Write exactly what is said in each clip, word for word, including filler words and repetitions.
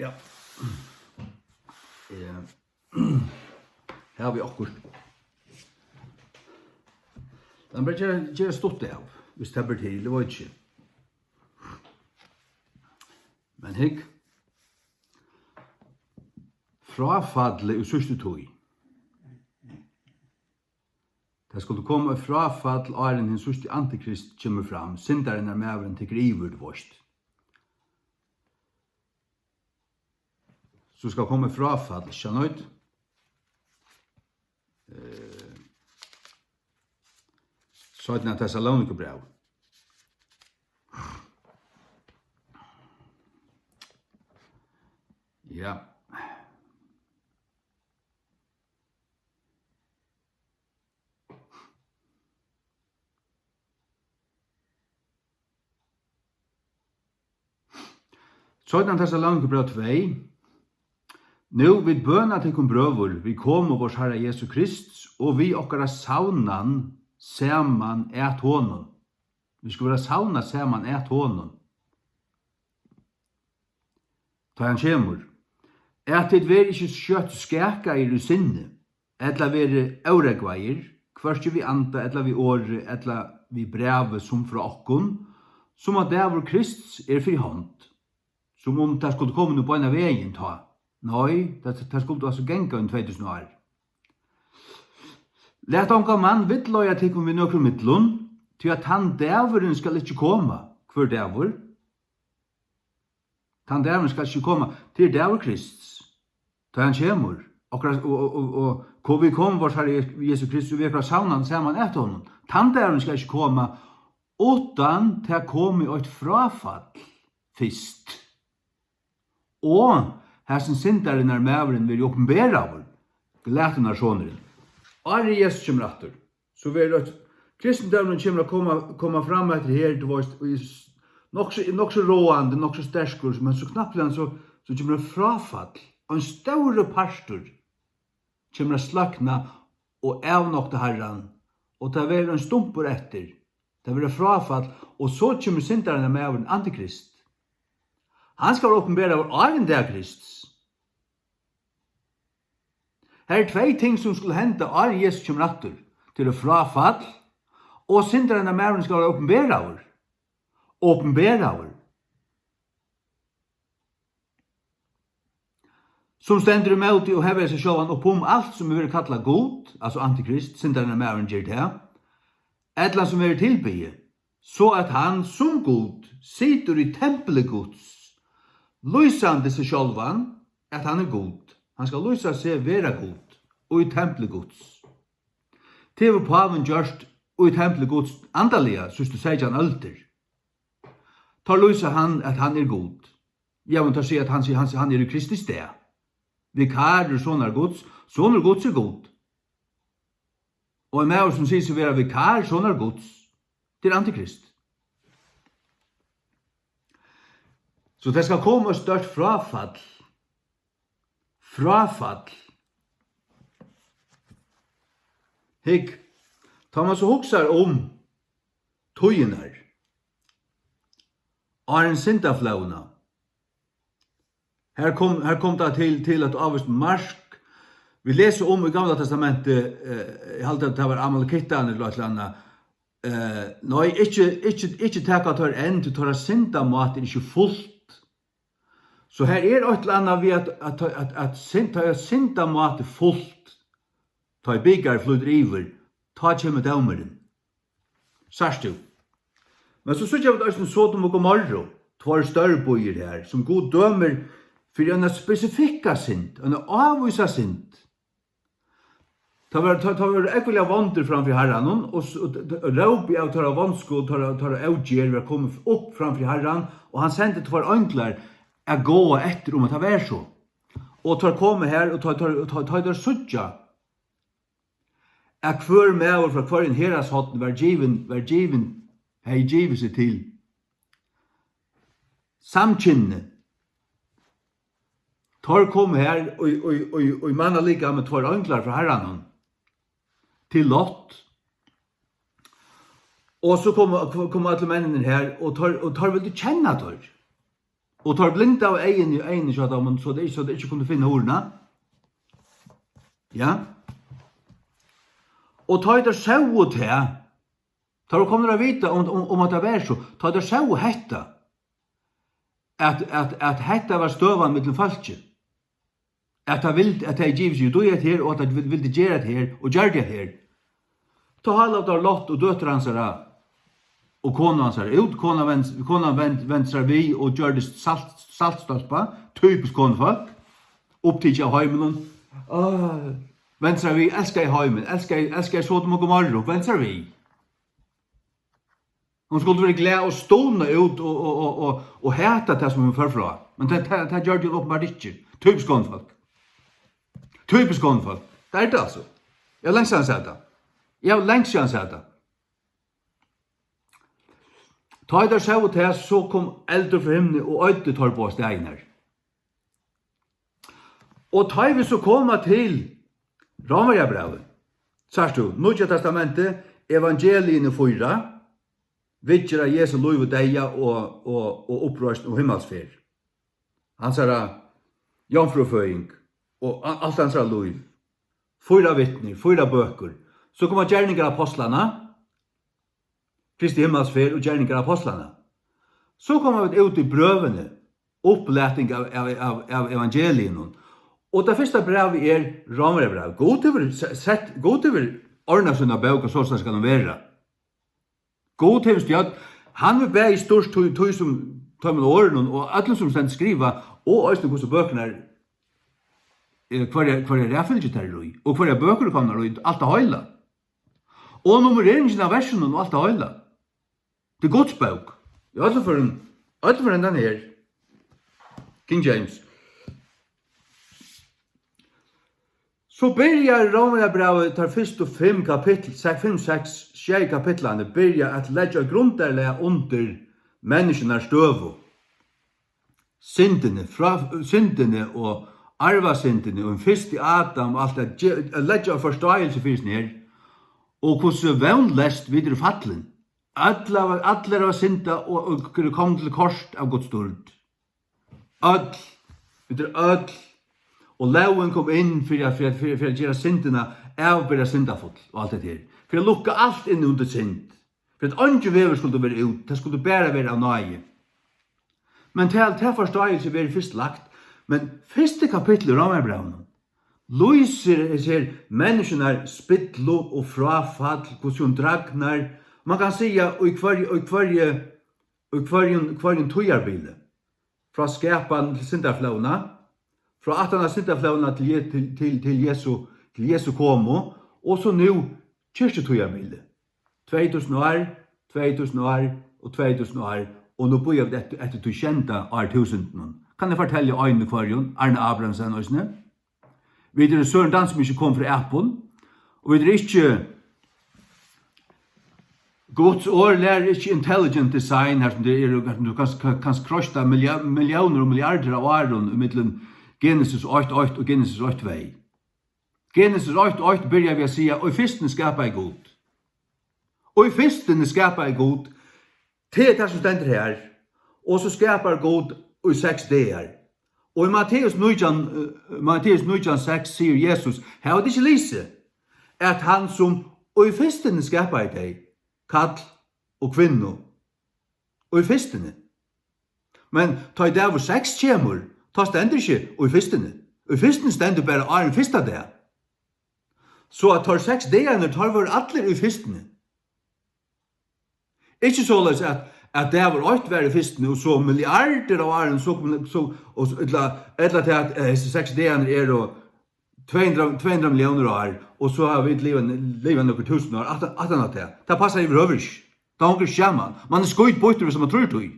Ja. Eh, Har havi eg okkurt. Lat meg bara gera, gera stutt av, viss tað ber til, eg veit ikki. Men hygg, fráfallið í síðstu tíð. Tað skuldi koma eitt fráfall, áðrenn hin síðsti antikrist kemur fram. Syndarinnar maðurin tekur yvir, tú veist. So skal koma eitt fráfall, ikki sant? Eh, Seinna Tessalonikabræv. Ja. Seinna Tessalonikabræv tvey. Nú vit bøna tykkum, brøður, við komu vors Harra Jesu Krists og við okkara savnan saman at honum. Vit skulu vera savnað saman at honum, tá hann kemur, at tit verði ikki skjótt skakaðir í sinni, ella verði órógvaðir, hvørki við anda, ella við orði, ella við brævi, sum frá okkum, sum at dagur Krists er fyri hond, sum um tað skuldi koma nú beinan vegin tá. Nei, tað, tað skuldi altso ganga um tvey túsund ár. Lat ongan mann villleiða tykkum við nøkrum millum, tí at tann dagurin skal ikki koma, hvør dagur? Tann dagurin skal ikki koma, tað er dagur Krists, tá hann kemur. Okkara, og, og, og, og, og vit komu vors Harra Jes-, Jesu Krists, og við okkara savnan saman at honum. Tann dagurin skal ikki koma, uttan tað komi eitt fráfall fyrst. Og hasin syndarinnar maðurin verður opinberaður, Glatunarsonurin. Áðrenn Jesus kemur aftur, so verður eitt, kristendomurin kemur at koma, koma fram eftir her, tú veist, og í s-, nokk so, nokk so ráðandi, nokk so sterkur, men so knappliga so, so kemur eitt fráfall. Ein stórur partur kemur at sløkna og avnokta Harran, og tað verður ein stumpur eftir. Tað verður fráfall, og so kemur syndarinnar maðurin, antikrist. Hann skal vera opinberaður áðrenn dag Krists. Har eru tvey ting, sum skulu henda, áðrenn Jesus kemur aftur. Tað er fráfall, og syndarinnar maðurin skal vera opinberaður. Opinberaður. Sum stendur ímóti og hevur seg sjálvan upp um alt, sum hevur verið kallað Gud, altso antikrist, syndarinnar maðurin ger tað, ella sum verður tilbiðið, so at hann sum Gud situr í templi Guds, lýsandi seg sjálvan, at hann er Gud. Hann skal lýsa seg vera Gud í templi Guds. Tað hevur pávin gjørt í templi Guds andaliga síðstu seytjan øldir. Teir lýsa hann, at hann er Gud. Ja, men teir siga, at hann, hann, hann er í Kristi stað. Vikarur sonar Guds, sonur Guds er Gud. Og ein maður, sum sigur seg vera vikar sonar Guds, tað er antikrist. So tað skal koma eitt stórt fráfall. Fráfall. Hygg, tá man so hugsar um tíðirnar, áðrenn syndaflóðina, har kom, har kom tað til, til eitt ávíst mark. Vit lesa um í Gamla Testamenti, eh, eg haldi, at tað var Amalekittarnir ella eitt ella annað. Eh, nei, ikki, ikki, ikki taka teir enn, tí teirra syndamáti er ikki fult. So har er eitt ella annað við at, at, at, at synd, tá er syndamáti fult, tá ið bikarið flýtur yvir, tá kemur dómurin. Sært tú? Men so síggja vit eisini Sodom og Gomorru, tveir størri býir har, sum Gud dømir fyri eina spesifikka synd, eina ávísa synd. Tá var, tá, tá var ógvuliga vondir framfyri Harranum, og s-, og d-, d-, rópið av teirra vonsku og teirra, teirra ógerð var komið upp framfyri Harran, og hann sendi tveir einglar at gáa eftir um at tað var so. Og teir komu har, og tá, tá, tá, tá teir síggja, at hvør maður frá hvørjum herðashorni var givin, var givin, hevði givið seg til samkynni. Teir komu har í, í, í, í mannalíkami, tveir einglar frá Harranum, til Lot. Og so komu, komu allir menninir har, og teir, og teir vildu kenna teir. Og teir blindaðu eyguni, eyguni hjá teimum, so tey, so tey ikki kundu finna hurðina. Ja. Og tá ið teir sóu tað, tá teir komnir at vita um, um, um at tað var so, tá ið teir sóu hetta, at, at, at hetta var støðan millum fólkið, at tað vildi, at tey givu seg út í hetta her, og at tey vil-, vildi gera hetta her, og gjørdu hetta her. Tá hálaðu teir Lot og døtur hansara og konu hansara út. Konan vend-, konan vend-, vendi sær við og gjørdist salt-, saltstólpa, typiskt konufólk, upptikið av heiminum. Áh, vendi sær við, elskaði heimin, elskaði, elskaði Sodom og Gomorru, vendi sær við. Hon skuldi verið glað og stunað út og, og, og, og, og hata tað, sum hon fór frá. Men tað, tað, tað gjørdi hon openbart ikki. Typiskt konufólk. Typiskt konufólk. Tað er tað, altso. Eg havi langt síðan sæð tað. Eg havi langt síðan sæð tað. Tá ið teir sóu tað, so kom eldur frá himni og oyddi teir báðar staðirnar. Og tá ið vit so koma til Rómverjabrævið, sært tú, Nýggja Testamentið, Evangeliini fýra, viðgerð av Jesu lív og deyða og, og, og uppreisn og himmalsferð. Hansara jomfrúføðing og a-, alt hansara lív. Fýra vitnir, fýra bøkur. So koma Gerningar Apostlanna, Kristi himmalsferð og Gerningar Apostlanna. So koma vit út í brøvini, upplating av, av, av, av evangeliinum. Og tað fyrsta brævið er Rómverjabrævið. Gud hevur se-, sett, Gud hevur ordnað sína bók, og soleiðis skal hon vera. Gud hevur stjórn, hann hevur bæði stýrt tí, tí sum teimum orðunum og øllum sum stendur skrivað, og eisini hvussu bøkurnar, eh, hvørja, hvørja raðfylgju tær eru í, og hvørjar bøkur eru komnar í, alt tað heila. Og nummereringin av versunum og alt tað heila. Tað er Guds bók. Í øllum førum, øllum førum hendan her. King James. So byrjar Rómverjabrævið, teir fyrstu fimm kapitl, se-, fimm, seks, sjey kapitlarnir byrja at leggja grundarlag undir menniskjunnar støðu. Syndini, frá syndini og arvasyndini og ein fyrsti Adam og alt at ge-, at leggja forståelse fyri seg her, og hvussu vónleyst vit eru fallin. Allir, allir hava syndað og, og eru komnir til kort av Guds dýrd. Øll, vit eru øll. Og lógin kom inn fyri at, fyri at, fyri at, fyri at gera syndina avbera syndafull og alt hetta her. Fyri at lukka alt inn undir synd. Fyri at eingin vegur skuldi vera út. Tað skuldi bara vera av náði. Men tað, tað forståelse verður fyrst lagt. Men fyrsti kapittul í Rómarbrævinum lýsir hesar menniskjurnar spillu og fráfall, hvussu hon dragnar. Man kann siga, í hvørji, í hvørji, í hvørjum, hvørjum tíðarbili. Frá skapan til syndaflóðina, frá aftan á syndaflóðina til Je-, til, til, til Jesu, til Jesu komu, og so nú kirkjutíðarbilið. Tvey túsund ár, tvey túsund ár og tvey túsund ár, og nú bíða vit eftir, eftir tí sjeynda ártúsundinum. Kann eg fortelja ein í hvørjum, Arne Abrahamsen eisini? Vit eru Søren Dan, sum ikki kom frá apum, og vit eru ikki, Guds orð lærir ikki intelligent design, har sum tað eru, har sum tú kanst, kanst krossa millió-, milliónir og milliardir av árum ímillum Genesis eitt eitt og Genesis eitt tvey. Genesis eitt eitt byrjar við at siga: "Í fyrstuni skapaði Gud." Og í fyrstuni skapaði Gud, tað er tað, sum stendur her. Og so skapar Gud í seks dagar. Og í Matteus nítjan, eh, Matteus nítjan seks sigur Jesus: "Hava tit ikki lisið, at hann, sum í fyrstuni skapaði tey, kall og kvinnu, í fyrstuni." Men tá ið dagur seks kemur, tá stendur ikki "í fyrstuni". "Í fyrstuni" stendur bara áðrenn fyrsta dag. So at teir seks dagarnir, teir vóru allir í fyrstuni. Ikki soleiðis at, at dagur eitt var í fyrstuni, og so milliardir av árum, so kom, so, og so, ella, ella til at, eh, hesir seks dagarnir eru tvey hundrað, tvey hundrað milliónir ár, og so hava vit livað, livað nøkur túsund ár aftan, aftan á tað. Tað passar yvirhøvur ikki. Tað hongur ikki saman. Man er skítbýttur, viss man trýr tí.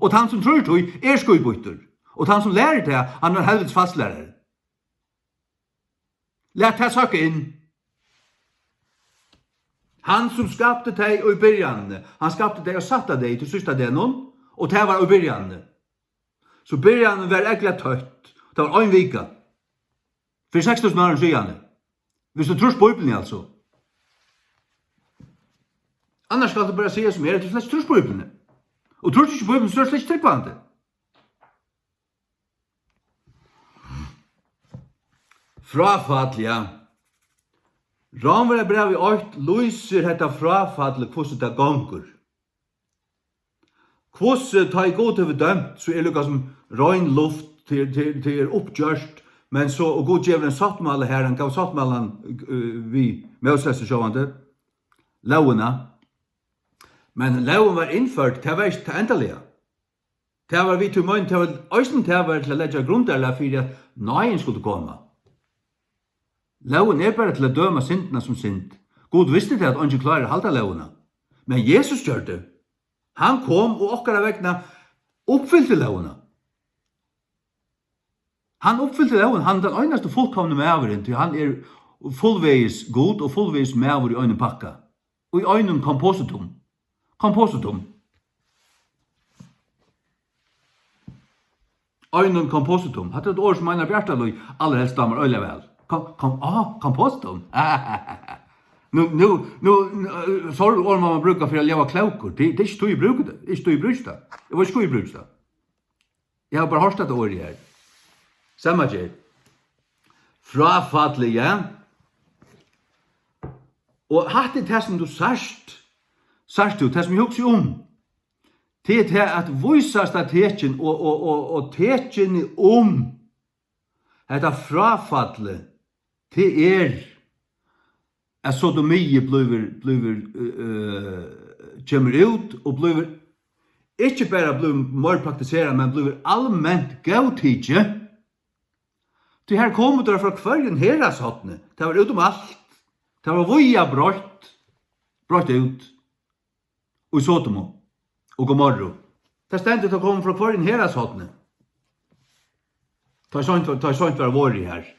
Og tann sum trýr tí, er skítbýttur. Og tann sum lærir tað, hann er helvitis falslærari. Lat tað søkka inn. Hann sum skapti tey í byrjanini, hann skapti tey á sætta degi, til síðsta degnum, og tað var í byrjanini. So byrjanin var ógvuliga tøtt. Tað var ein vika. Fyri seks túsund árum síðani. Viss tú trýrt Bíbliuni, altso. Annars skalt tú bara siga sum er, at tú slett ikki trýrt Bíbliuni. Og trýrt ikki Bíbliuni, so ert tú slett ikki trúgvandi. Fráfall, ja. Rómverjabrævið eitt lýsir hetta fráfallið, hvussu tað gongur. Hvussu, tá ið Gud hevur dømt, so er líka sum rein luft, tað er, tað er, tað er uppgjørt, men so, og Gud gevur ein sáttmála her, hann gav sáttmálan, øh, við Mósesi sjálvandi, lógina. Men lógin var innført, tað var ikki tað endaliga. Tað var við tí meint, tað var eisini, tað var til at leggja grundarlag fyri, at náðin skuldi koma. Lógin er bara til at døma syndina sum synd. Gud visti tað, at eingin klárar at halda lógina. Men Jesus gjørdi. Hann kom og okkara vegna uppfylti lógina. Hann uppfylti lógina, hann er tann einasti fullkomni maðurin, tí hann er fullvegis Gud og fullvegis maður í einum pakka. Í einum kompositum. Kompositum. Einum kompositum. Hatta er eitt orð, sum Einar Bjartalíð allarhelst dámar øgiliga væl. Kom, kom, á, kompositum. Nú, nú, nú, nú, so er orð, man má brúka fyri at ljóða klókur. Tað, tað er ikki tí, eg brúki tað. Ikki tí, eg brúki tað. Eg veit ikki, hví eg brúki tað. Eg havi bara hoyrt hetta orðið her. Sama ger. Fráfallið, ja. Og hatta er tað, sum tú sært. Sært tú, tað, sum eg hugsi um. Tað er tað at vísast á tekin og, og, og, og tekini um hetta fráfallið, tað er at sodomi blívur, blívur, øh, øh, kemur út og blívur, ikki bara blívur meir praktiserað, men blívur alment góðtikið. Tí her komu teir frá hvørjum herðashorni. Tað var út um alt. Tað var víða breitt, breitt út. Í Sodomu og Gomorru. Tað stendur, tað kom frá hvørjum herðashorni. Tá ið seint var, tá ið seint var vorðið her.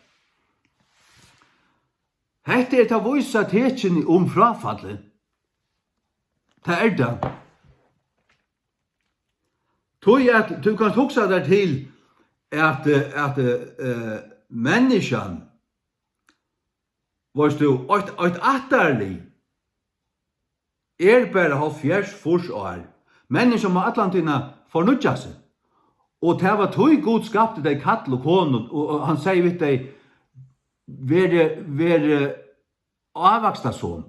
Hetta er tað vísa tekinið um fráfallið. Tað er tað. Tí at tú kanst hugsa tær til, at, at, eh, menniskjan, veist tú, eitt, eitt ættarlið, er bara hálvfjerðs, fýrs ár. Menniskjan má allan tíðina fornýggja seg. Og tað var tí Gud skapti tey kall og konu, og, og hann segði við tey, verið, verið ávakstasom,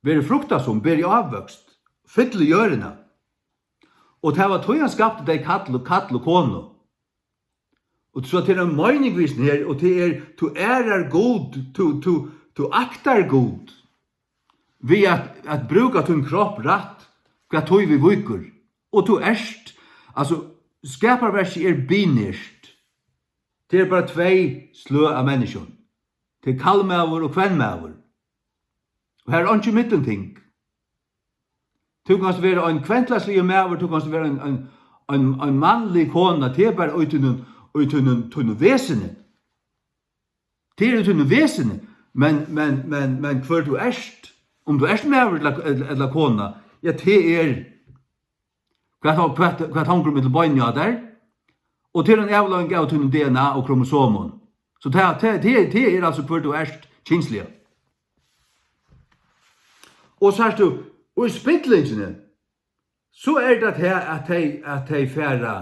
verið fruktasom, berið ávøkst, fyllið jørðina. Og tað var tí hann skapti tey kall og, kall og konu. Og so tað er ein meining við hesum her, og tað er, tú ærar Gud, tú, tú, tú aktar Gud, við at, at brúka tín kropp rætt, hvat tíð við víkur. Og tú ert, altso, skaparverkið er binært. Tað er bara tvey sløg av menniskjum. Tað er kallmaður og kvennmaður. Og har er einki millumting. Tú kanst vera ein kvennfelagsligur maður, tú kanst vera ein, ein, ein, ein mannlig kona, tað er bara í tínum, í tínum, tínum veseni. Tað er í tínum veseni, men, men, men, men hvør tú ert, um tú ert maður ella, ella, ella kona, ja, tað er, hvat, hvat, hvat hongur millum beinini á tær, og tað er ein avleiðing av tínum D N A og kromosomum. So tað, tað, tað, tað er altso hvør tú ert kynsliga. Og sært tú, og í spillingini, so er tað tað, at tey, at tey fara,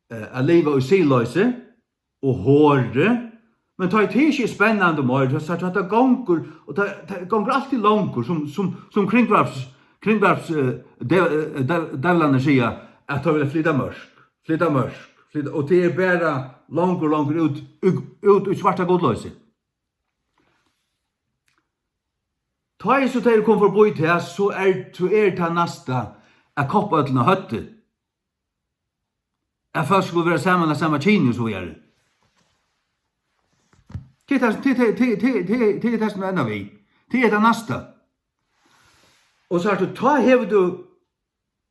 eh, at liva í siðloysi og hori, men tá ið tað ikki er spennandi meir, so sært tú, at tað gongur, og tað, tað gongur altíð longur, sum, sum, sum kringvarps-, kringvarps-, eh, dev-, eh, dev-, devlarnir siga, at teir vilja flyta mørk, flyta mørk, flyta, og tað er bara longur, longur út, út, út í svarta gudloysi. Tá ið so tey eru komin forbí tað, so er, so er tað næsta at koppa øllum á høvdið. At fólk skulu vera saman av sama kyni og so víðari. Tað er tað, tað, tað er tað, sum enda við. Tað er tað næsta. Og so ert tú, tá hevur tú,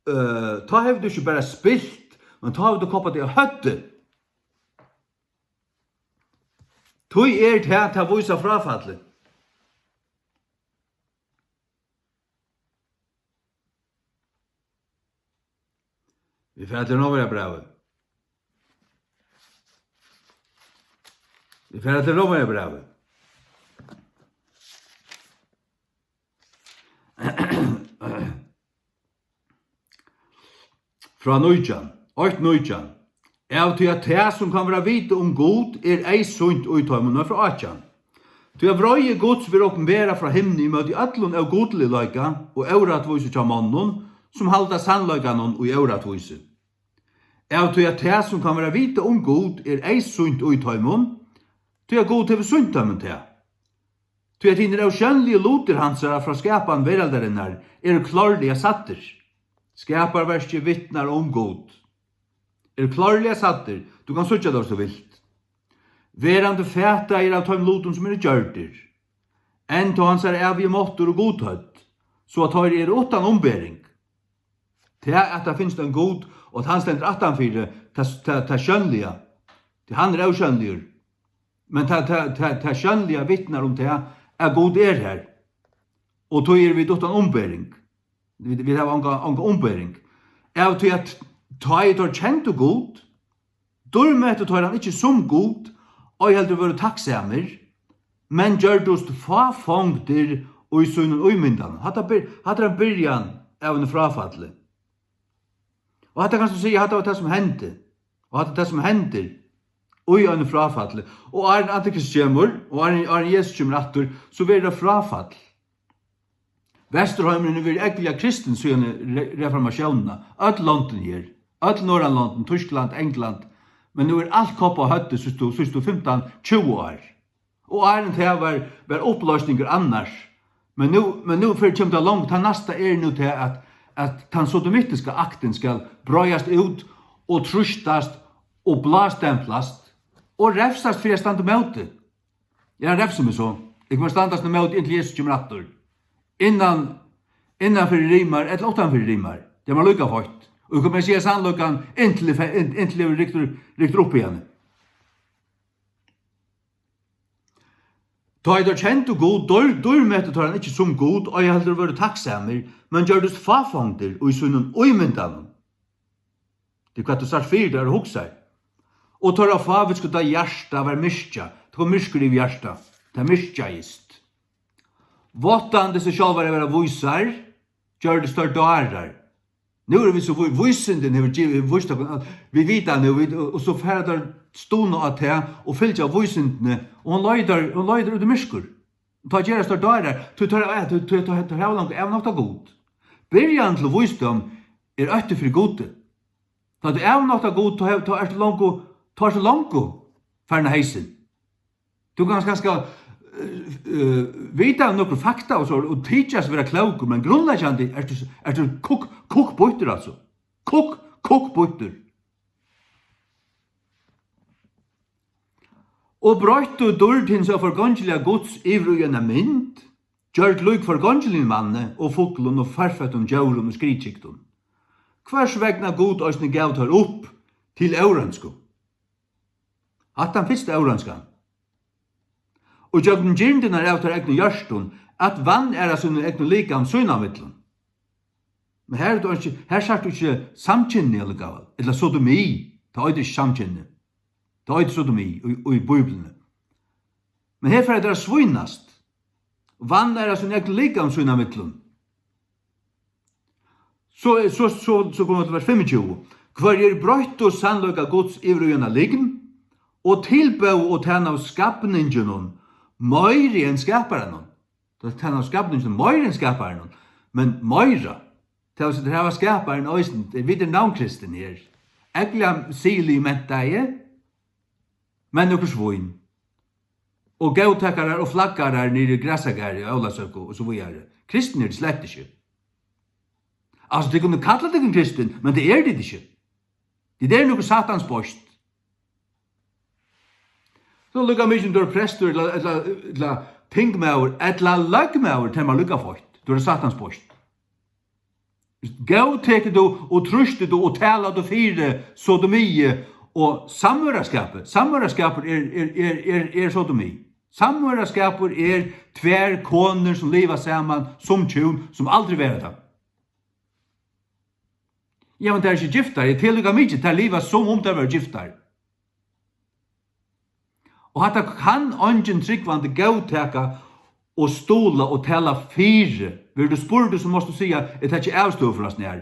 øh, tá hevur tú ikki bara spilt, men tá hevur tú koppað teg á høvdið. Tí er tað, tað vísa fráfallið. Vit fara til Rómverjabrævið. Vit fara til Rómverjabrævið. Frá nítjan, eitt nítjan. Av tí at tað, sum kann vera vitað um Gud, er eyðsýnt í teimum, nei, frá átjan. Tí at vreiði Guds verður opinberað frá himni ímóti øllum ógudligleika og órættvísi hjá monnum, sum halda sannleikanum í órættvísi. Av tí at tað, sum kann vera vitað um Gud, er eyðsýnt í teimum, tí at Gud hevur sýnt teimum tað. Tí at hinir ósjónligu lutir hansara frá skapan veraldarinnar eru klárliga sæddir. Skaparverkið vitnar um Gud. Eru klárliga sæddir. Tú kanst síggja tað, um tú vilt. Verandi fataðir av teimum lutum, sum eru gjørdir. Enn tá hansara ævigi máttur og gudhødd, so at teir eru uttan umbering. Tað, at tað finst ein Gud, og at hann stendur aftanfyri tað, tað, tað sjónliga, tí hann er ósjónligur, men tað, tað, tað, tað sjónliga vitnar um tað, at Gud er har, og tí eru vit uttan umbering. Vit, vit hava onga, onga umbering. Av tí at tá ið teir kendu Gud, dýrmetti teir hann ikki sum Gud, ei heldur vóru takksamir, men gjørdust fáfongdir í sínum ímyndanum. Hatta byr-, hatta er ein byrjan av einum fráfalli. Og hatta kanst tú siga, hatta var tað, sum hendi. Og hatta er tað, sum hendir í einum fráfalli. Og áðrenn Antikrist kemur, og áðrenn, áðrenn Jesus kemur aftur, so verður tað fráfall. Vesturheimurin hevur verið ógvuliga kristin síðan re-, reformatiónina. Øll londini her, øll Norðurlondini, Týskland, England, men nú er alt koppað á høvdið síðstu, síðstu fimtan, tjúgu ár. Og áðrenn tað var, var upplýsningur annars. Men nú, men nú fer, kemur tað langt, tað næsta er nú tað, at, at tann sodomitiska aktin skal breiðast út og trýstast og blástemplast og revsast fyri at standa ímóti. Ja, hann revsir meg so. Eg komi at standast ímóti, inntil Jesus kemur aftur. Innan, innan fyri rimar, ella uttan fyri rimar. Tað er mær líka feitt. Og eg komi at siga sannleikan, inntil eg fe-, inn-, inntil eg verði ryktur, ryktur upp hiðani. Tá ið teir kendu Gud, dýr-, dýrmetti teir hann ikki sum Gud, ei heldur vóru takksamir, men gjørdust fáfongdir í sínum ímyndanum. Tað er hvat tú sært fyri tær og hugsar. Og teirra fávitskuda hjarta var myrkjað. Tað kom myrkur yvir hjartað. Tað myrkjaðist. Váttandi seg sjálvar at vera vísar, gjørdust teir dárar. Nú eru vit so ví-, vísindin hevur givið, víst okkum, at vit vita nú, vit, og, og so fara teir stuna á tað og fylgja vísindini, og hon leiðir, hon leiðir út í myrkur. Tá gerast teir dárar, tí teir, eh, tí, tí, tí, teir hava longu avnoktað Gud. Byrjan til vísdóm er ótti fyri Gudi. Tá tú avnoktar Gud, tá, tá ert tú longu, tá ert tú longu farin á heysin. Tú kanst kanska, eh, eh, vita nøkur fakta og so, og tykjast vera klókur, men grundleggjandi ert tú, ert tú kukk, kukk býttur, altso. Kukk, kukk býttur. Og broyttu dýrd hins óforgongiliga Guds yvir í eina mynd, gjørd lík forgongiligum manni og fuglum og farføttum djórum og skriðkyktum, hvørs vegna Gud eisini gav teir upp til óreinsku. Hatta er tann fyrsta óreinskan. Og gjøgnum girndirnar av teir egnu hjørtum, at vanæra sínum egnu likam sín á millum. Men her er tú ikki, her sært tú ikki samkynni allíkavæl, ella sodomi, tað eitur ikki samkynni. Tað eitur sodomi í, í Bíbliuni. Men her fara teir at svínast. Vanæra sín egnu likam sín á millum. So, so, so, so koma vit til vers fimmogtjúgu. Hvørjir broyttu sannleika Guds yvir í eina lygn, og tilbóðu og tænaðu skapninginum meiri enn skaparanum. Teir tænaðu skapninginum meira enn skaparanum, men meira. Tað vil siga, teir hava skaparan eisini. Vit eru navnkristin her. Ógvuliga siðiliga mentaði, men nøkur svín. Og góðtakarar og flaggarar niðri í Grasagarði og Ólavsøku og so víðari. Kristin eru tit slett ikki. Altso, tit kunnu kalla tykkum kristin, men tað eru tit ikki. Tit eru nøkur satans beist. So líka mikið um tú ert prestur, ella, ella, ella tingmaður, ella løgmaður, tað er mær líka feitt. Tú ert satans beist. Góðtekur tú og trýstir tú og talar tú fyri sodomi og samveraskapi. Samveraskapur er, er, er, er, er sodomi. Samveraskapur er tvær konur sum liva saman sum hjún, sum aldri verða tað. Ja, men tær eru ikki giftar, tað er líka mikið, tær liva sum um tær vóru giftar. Og hatta kann eingin trúgvandi góðtaka og stuðla og tala fyri. Verður tú spurdur, so mást tú siga, eg taki avstøðu frá hasum her.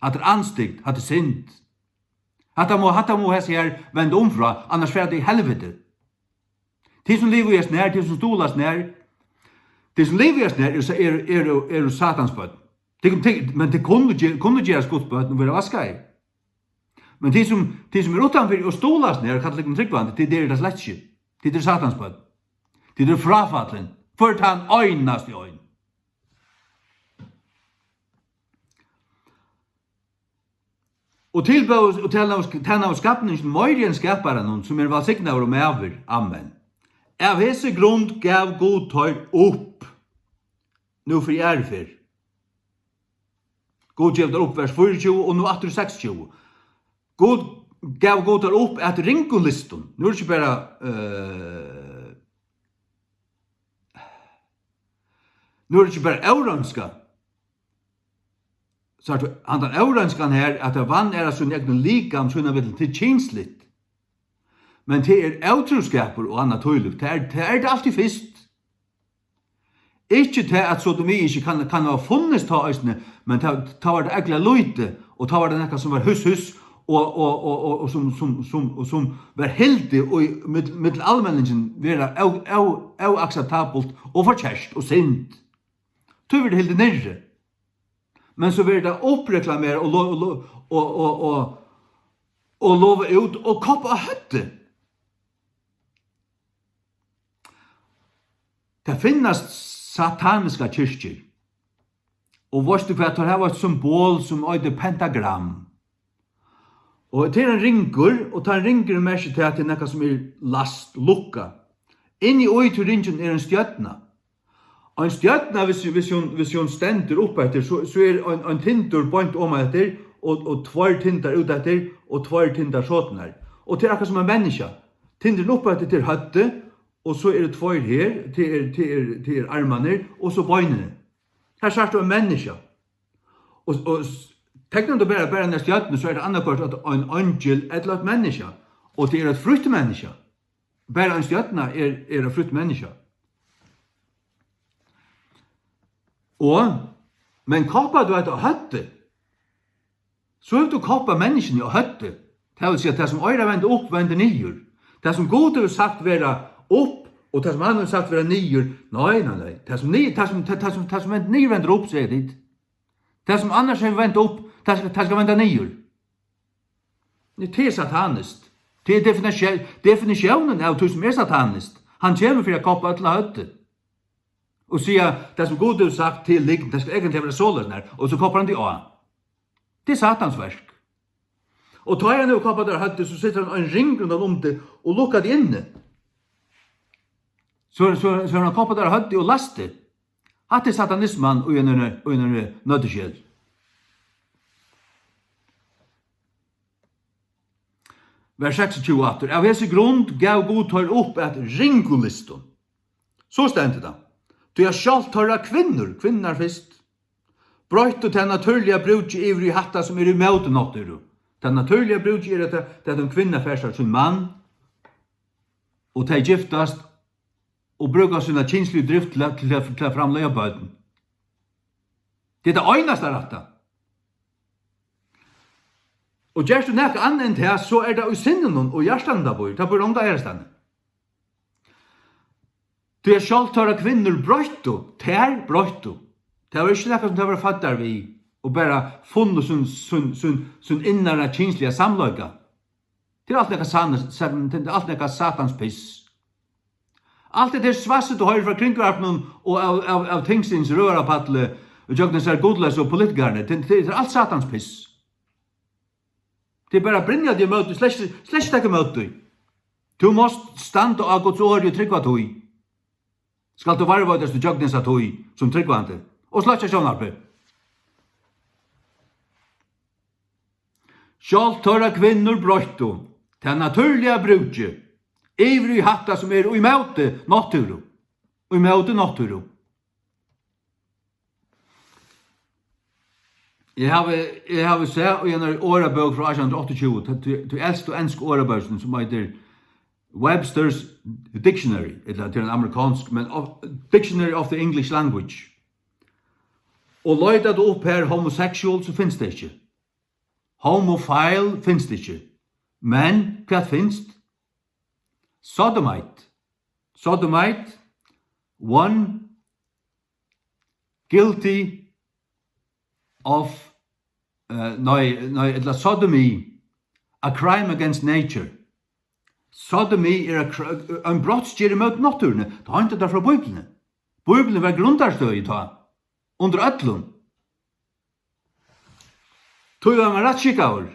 Hatta er andstygd, hatta er synd. Hatta má, hatta má hesi her venda um frá, annars fara tey í helviti. Tit sum liva í hesum her, tit sum stuðla hesum her, tit sum liva í hesum her, eru, eru, eru, eru Satans børn. Tit, tit, men tit kunnu ge-, kunnu gerast Guds børn og vera vaskaði. Men tit sum, tit sum eru uttanfyri og stuðla hesum her, kalla tykkum trúgvandi, tit eru tað slett ikki. Tit eru Satans børn. Tit eru fráfallin. Hvør tann einasti ein. Og tilbøðu og tænaðu, tænaðu skapningin meiri enn skaparanum, sum er vælsignaður og maður. Amen. Av hesi grund gav Gud teir upp. Nú fyri aðru ferð. Gud gevur teir upp, vers fýraogtjúgu, og nú aftur í seksogtjúgu. Gud gav Gud teir upp at ringum lystum. Nú er ikki bara, eh, nú er ikki bara óreinskan. Sært tú, handan óreinskan her, at tað vann er av sín egnu likam, sína millum, tað er kynsligt. Men tað er ótrúskapur og annað tílíkt. Tað er, tað er tað altíð fyrst. Ikki tað, at sodomi ikki kann, kann hava funnist tá eisini, men tá, tá var tað ógvuliga lítið, og tá var tað nakað, sum var hús, hús, og, og, og, og, og sum, sum, sum, og sum var hildið í mitt-, millum almenningin vera ó-, ó-, óakseptabelt og forkert og synd. Tí verður hildið niðri. Men so verður tað uppreklamerað og lo-, og lo-, og, og, og, og lovað út og koppað á høvdið. Tað finnast sataniskar kirkjur. Og veitst tú hvat, teir hava eitt symbol, sum eitur pentagram. Og tað er ein ringur, og tann ringurin merkir tað, at tað er nakað, sum er læst, lukkað. Inni í tí ringinum er ein stjørna. Ein stjørna, hvis, hvis hon, hvis hon stendur upp eftir, so, so er ein, ein tindur beint oman eftir, og, og tveir tindar út eftir, og tveir tindar soturnar. Og tað er akkurát sum ein menniskja. Tindurin upp eftir, tað er høvdið, og so eru tveir her, tað er, tað er, tað er armarnir, og so beinini. Her sært tú ein menniskja. Og, og s-, teknar tú bara, bara eina stjørnu, so er tað annaðhvørt eitt, ein eingil ella eitt menniskja. Og tað er eitt frítt menniskja. Bara ein stjørna er, er eitt frítt menniskja. Og, men koppar tú hetta á høvdið, so hevur tú koppað menniskjuni á høvdið. Tað vil siga, tað sum eigur at venda upp, vendir niður. Tað sum Gud hevur sagt vera upp, og tað sum hann hevur sagt vera niður, nei, nei, nei. Tað sum ni-, tað sum, tað, tað sum, tað sum vendir niður, vendir upp, siga tit. Tað sum annars hevur vent upp, tað skal, tað skal venda niður. Nei, tað er sataniskt. Tað er definitio-, definitiónin av tí, sum er sataniskt. Hann kemur fyri at koppa øll á høvdið. Og siga, tað sum Gud hevur sagt, tað er lygn, tað skal eigentliga vera soleiðis her, og so koppar hann tað á. Tað er Satans verk. Og tá hann hevur koppað tað á høvdið, so setir hann ein ring rundan um tað og lukkar tað inni. So, so, so hann koppar tað á høvdið og læst tað. Hatta er satanisman í einari, í einari nøtiskel. Vers seksogtjúgu aftur. Av hesi grund gav Gud teir upp at ringum lystum. So stendur tað. Tí at sjálvt teirra kvinnur, kvinnurnar fyrst, broyttu tað natúrliga brúkið yvir í hatta, sum er ímóti náttúru. Tað natúrliga brúkið er, at, at ein kvinna fær sær sín mann, og tey giftast, og brúka sína kynsligu drift til at, til at, til at framleiða børn. Tað er tað einasta rætta. Og gert tú nakað annað enn tað, so er tað í sinninum og hjartanum, tað býr. Tað býr onga aðrastaðni. Tí at sjálvt teirra kvinnur broyttu, tær broyttu. Tað var ikki nakað, sum tær vóru føddar við, og bara funnu sín, sín, sín, sín innara kynsliga samleika. Tað er alt nakað san-, san-, tað er alt nakað satans piss. Alt hetta her svassið, tú hoyrir frá kringvarpinum og av, av, av tingsins røðarapalli, og gjøgnum sær gudleysu politikararnar, tað, tað, tað er alt satans piss. Tað er bara at brynja teg ímóti, slett, slett ikki taka ímóti. Tú mást standa á Guds orði og trúgva tí. Skalt tú varðveitast ígjøgnum hesa tíð sum trúgvandi. Og sløkkja sjónvarpið. Sjálvt teirra kvinnur broyttu tað natúrliga brúkið yvir í hatta, sum er ímóti náttúru. Ímóti náttúru. Eg havi, eg havi sæð í einari orðabók frá átjan hundrað og áttaogtjúgu, tí, tí elstu ensku orðabókini, sum eitur Webster's Dictionary, ella tað er ein amerikansk, men of, Dictionary of the English Language. Og leitar tú upp her homosexual, so finst tað ikki. Homophile finst ikki. Men hvat finst? Sodomite. Sodomite, one guilty of, eh, nei, nei, ella sodomy, a crime against nature. Sodomy er a cr-, ein brotsgerð ímóti náttúruni. Tá heinti tað frá Bíbliuni. Bíbliuni var grundarstøði tá, undir øllum. Tí var man rættskikkaður.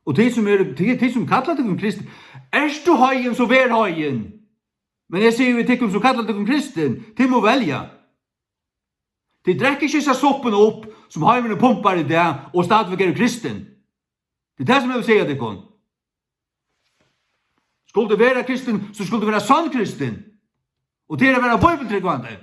Og tit sum eru, tit, tit sum kalla tykkum kristin, ert tú heiðin, so ver heiðin. Men eg sigi við tykkum sum kalla tykkum kristin, tit mugu velja. Tit drekka ikki hesa suppuna upp, sum heimurin pumpar í dag, og stadigvæk eru kristin. Tað er tað, sum eg vil siga tykkum. Skuldi vera kristin, so skuldi vera sonn kristin. Og tað er at vera bíbliutrúgvandi.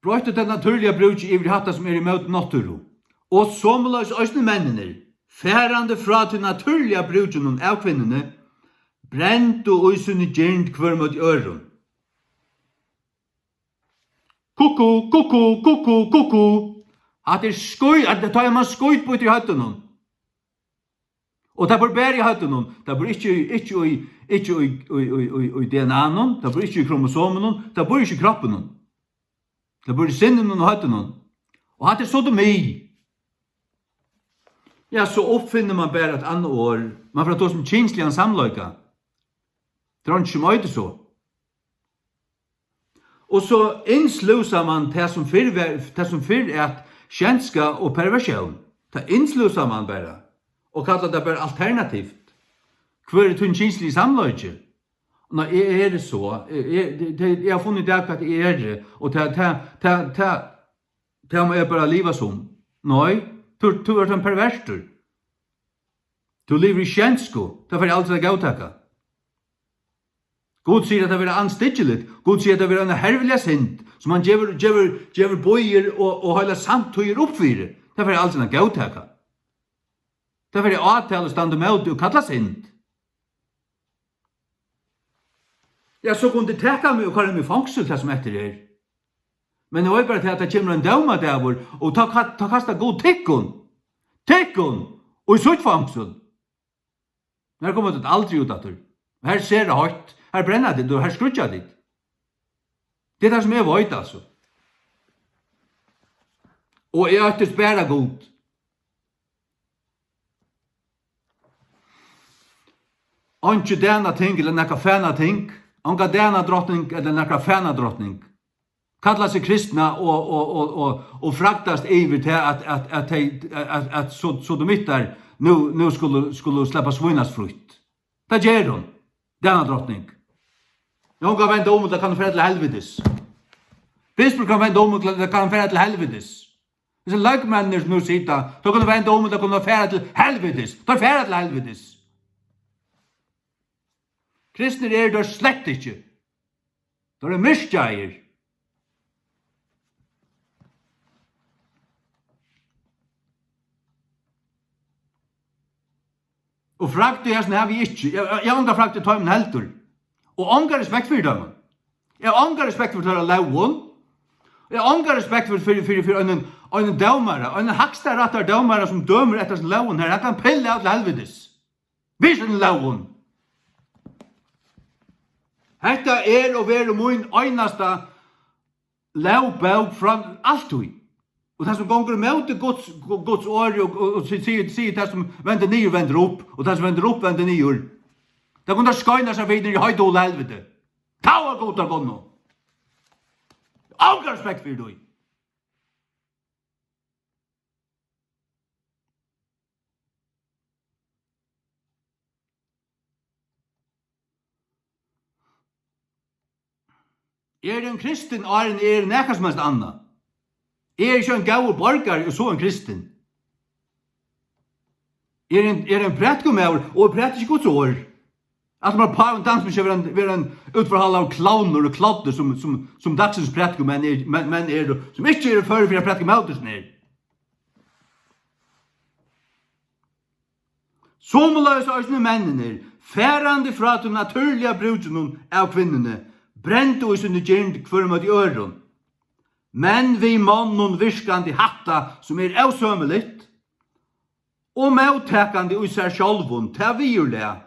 Broytt tað natúrliga brúkið yvir í hatta, sum er ímóti náttúru. Og somuleiðis eisini menninir, farandi frá tí natúrliga brúkinum av kvinnuni, brendu í síni girnd hvør móti øðrum. Kukku, kukku, kukku, kukku. Hatta er skít, at tá er man skítbýttur í høvdinum. Og tað býr bara í høvdinum. Tað býr ikki, ikki í, ikki í, í, í, í, í D N A-num, tað býr ikki í kromosomunum, tað býr ikki í kroppinum. Tað býr í sinninum og høvdinum. Og hatta er sodomi. Ja, so uppfinnur man bara eitt annað orð. Man fer at tosa um kynsligan samleika. Tað er eingin sum eitur so. Og so innslúsar man tað, sum fyrr var, tað, sum fyrr æt sjenska og perversjón. Tað innslúsar man bara og kallar tað bara alternativt. Hvør er tín kynsligi samleiki? Nei, eg eri so. Eg, eg, eg, eg, eg havi funnið út av, hvat eg eri, og tað, tað, tað, tað, tað má eg bara liva sum. Nei, tú, tú ert ein perversur. Tú livir í skensku. Tað fari eg aldrin at góðtaka. Gud sigur, at tað verður andstyggiligt. Gud sigur, at tað verður ein hervilig synd, sum hann gevur, gevur, gevur býir og, og heilar samtíðir upp fyri. Tað fari eg aldrin at góðtaka. Tað fari eg at átala og standa ímóti og kalla synd. Ja, so kunnu tit taka meg og koyra meg í fongsul, tað sum eftir er. Men eg veit bara til, at tað kemur ein dómadagur, og tá ka-, tá kastar Gud tykkum, tykkum, í sítt fongsul. Her koma tit aldri út aftur. Her er sera heitt, her brenna tit, og her skríggja tit. Tað er tað, sum eg veit, altso. Og eg óttist bara Gud. Einki danating ella nakað fanating, onga danadrotning ella nakra fanadrotning. Kalla seg kristna og, og, og, og, og fragtast yvir til at, at, at, tey, at, at so-, sodomittar nú, nú skulu, skulu sleppa at svínast frítt. Tað ger hon, danadrotning. Eg kann venda um, og tað kann fara til helvitis. Bispur kann venda um, og tað kann fara til helvitis. Hesir løgmenninir, sum nú sita, teir kunnu venda um, og teir kunnu fara til helvitis. Teir fara til helvitis. Kristnir eru teir slett ikki. Teir eru myrkjaðir. Og fragd í hesum havi eg ikki. Eg, eg, eg havi onga fragd í teimum heldur. Og onga respekt fyri teimum. Eg havi onga respekt fyri teirra lógum. Eg havi onga respekt fyri, fyri, fyri, fyri einum, einum dómara, einum hægstarættar dómara, sum dømir eftir hesum lógum her. Hann kann pilla av til helvitis. Við sínum lógum. Hetta er og verður mín einasta lógbók frá altíð. Og tað, sum gongur ímóti Guds, Guds orði og, og, og si-, sigur, sigur, tað, sum vendir niður, vendir upp, og tað, sum vendir upp, vendir niður. Tað kunnu teir skeina sær við niðri í heita og helviti. Tá er Gud at kunnu. Onga respekt fyri tí. Eg eri ein kristin, áðrenn eg eri nakað sum helst annað. Eg eri ikki ein góður borgari og so ein kristin. Eg eri ein, eg eri ein prædikumaður, og eg prædiki ikki Guds orð. At man pávin dansar ikki vera ein, vera ein útforhaldaður klovnur og kloddur, sum, sum, sum dagsins prædikumenn er, menn, menn eru, sum ikki eru førir fyri at prædika ímóti sum er. Somuleiðis eisini menninir, farandi frá tí natúrliga brúkinum av kvinnuni, brendu í síni girnd hvør móti øðrum. men við monnum virkandi hatta, sum er ósømiligt, og móttakandi í sær sjálvum tað viðurlag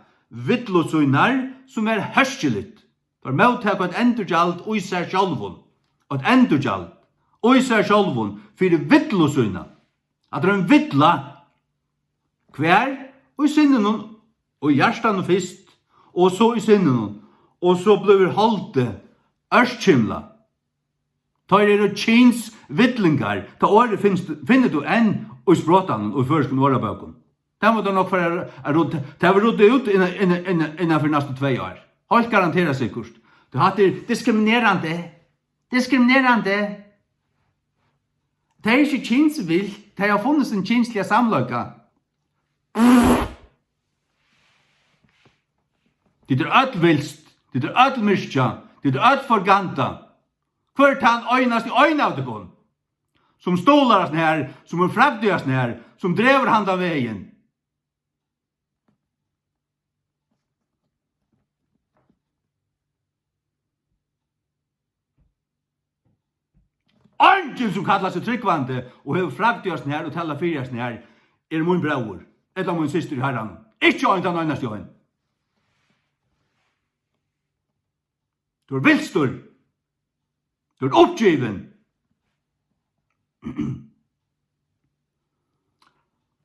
villu sínar, sum er herskiligt. Teir móttaka eitt endurgjald í sær sjálvum, eitt endurgjald í sær sjálvum fyri villu sína. At tað er ein villa. Hvar? Í sinninum, í hjartanum fyrst, og so í sinninum, og so blívur holdið ørkymlað. Teir eru kynsvillingar. Tað orðið finst, finnur tú enn í sprotanum og í føroyskum orðabókum. Tað má tú nokk fara at rudda, tað verður ruddað út innan, innan, innan, innan fyri næstu tvey ár. Heilt garantera sikkurt. Tí hatta er diskriminerandi. Diskriminerandi. Tað er ikki kynsvilt, tað er funnist ein kynsliga samleika. Tit eru øll vilst, tit eru øll myrkja, tit eru øll forganda. Hvør er tann einasti ein av tykkum, sum stuðlar hasum her, sum er fragdi hasum her, sum dregur handan vegin? Eingin, sum kallar seg trúgvandi og hevur fragdi hasum her og talar fyri hasum her, er mín bróðir ella mín systir í Harranum. Ikki ein, tann einasti ein. Tú ert vilstur. Tú ert uppgivin.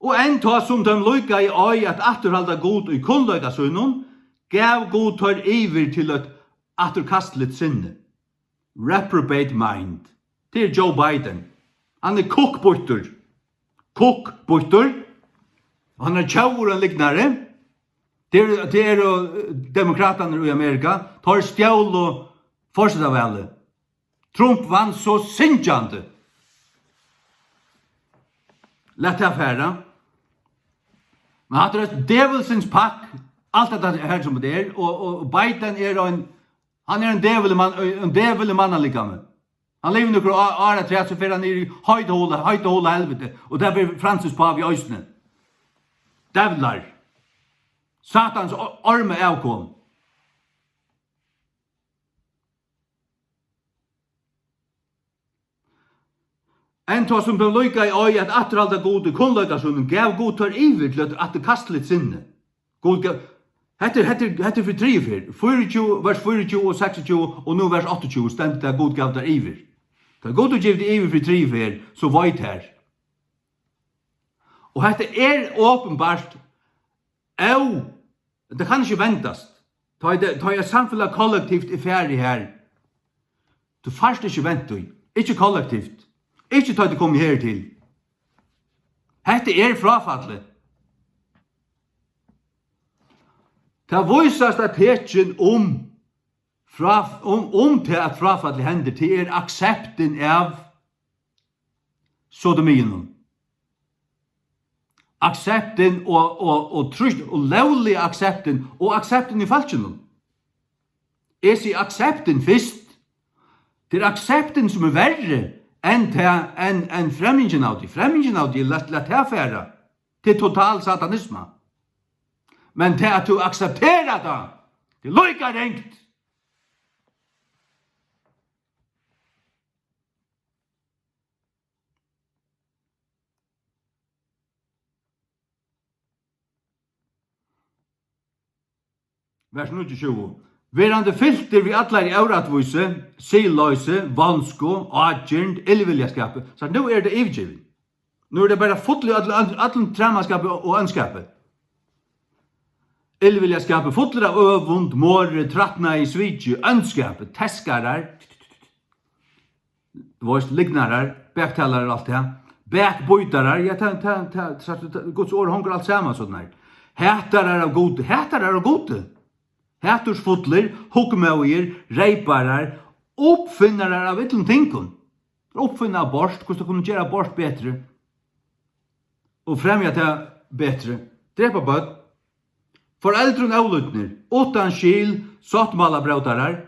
Og enn tá sum teim líkaði ei at afturhalda Gud í kunnleika sínum, gav Gud teir yvir til eitt afturkastiligt sinni. Reprobate mind. Tað er Joe Biden. Hann er kukkbýttur. Kukkbýttur. Og hann er tjóvur og lygnari. Tað eru, tað eru, eh, demokratarnir í Amerika. Teir stjólu forsetavalið. Trump vann so syngjandi. Lat tað fara. Men hatta er eitt djevulsins pakk. Alt hetta her sum tað er. Og, og Biden er ein, hann er ein djevul í mann, ein djevul í mannalikami. Hann livir nøkur á-, ár afturat, so fer hann niður í heita hola, heita hola helviti. Og tað fer Francis Pávi eisini. Djevlar. Satans o-, orma avkom. Enn tá sum teim líkaði ei at afturhalda Gud í kunnleika sínum, gav Gud teir yvir til eitt afturkastiligt sinni. Gud gav, hetta er, hetta er, hetta er fyri triðju ferð. Fýraogtjúgu, vers fýraogtjúgu og seksogtjúgu, og nú vers áttaogtjúgu, stendur tað, Gud gav teir yvir. Tá Gud hevur givið tað yvir fyri triðju ferð, so veit tað. Og hetta er openbart, ó, tað kann ikki vendast. Tá ið, tá ið eitt samfelag kollektivt er farið har, tú fært ikki vent tí. Ikki kollektivt. Ikki tá ið tað kemur her til. Hetta er fráfallið. Tað vísast at tekin um, frá, um, um tað, at fráfallið hendir, tað er akseptin av sodomiunum. Akseptin og, og, og trýst, og lógliga akseptin og akseptin í fólkinum. Eg sigi akseptin fyrst. Tað er akseptin sum er verri enn tað, enn, enn fremjingin av tí. Fremjingin av tí, lat, lat tað fara. Tað er total satanisma. Men tað at tú aksepterar tað, tað er líka ringt. Vers níggjuogtjúgu. Verandi fyltir við allari órættvísi, siðloysi, vonsku, ágirnd, illviljaskapi. So nú er tað yvirgivið. Nú er tað bara full í øll-, øll-, øllum træmaskapi og, og óndskapi. Illviljaskapi, fullur av øvund, morði, trætnaði, sviki, óndskapi, teskarar, tú veist, lygnarar, baktalarar, alt tað. Bakbítarar, ja, tað, tað, tað, tað, tað, Guds orð hongur alt saman, sovorðið her. Hatarar av Gudi, hatarar av Gudi. Hatursfullir, hugmóðir, reyparar, uppfinnarar av illum tingum. Uppfinna abort, hvussu tey kunnu gera abort betri og fremja tað betri. Drepa børn. Foreldrum ólýdnir, uttan skil, sáttmálabrótarar.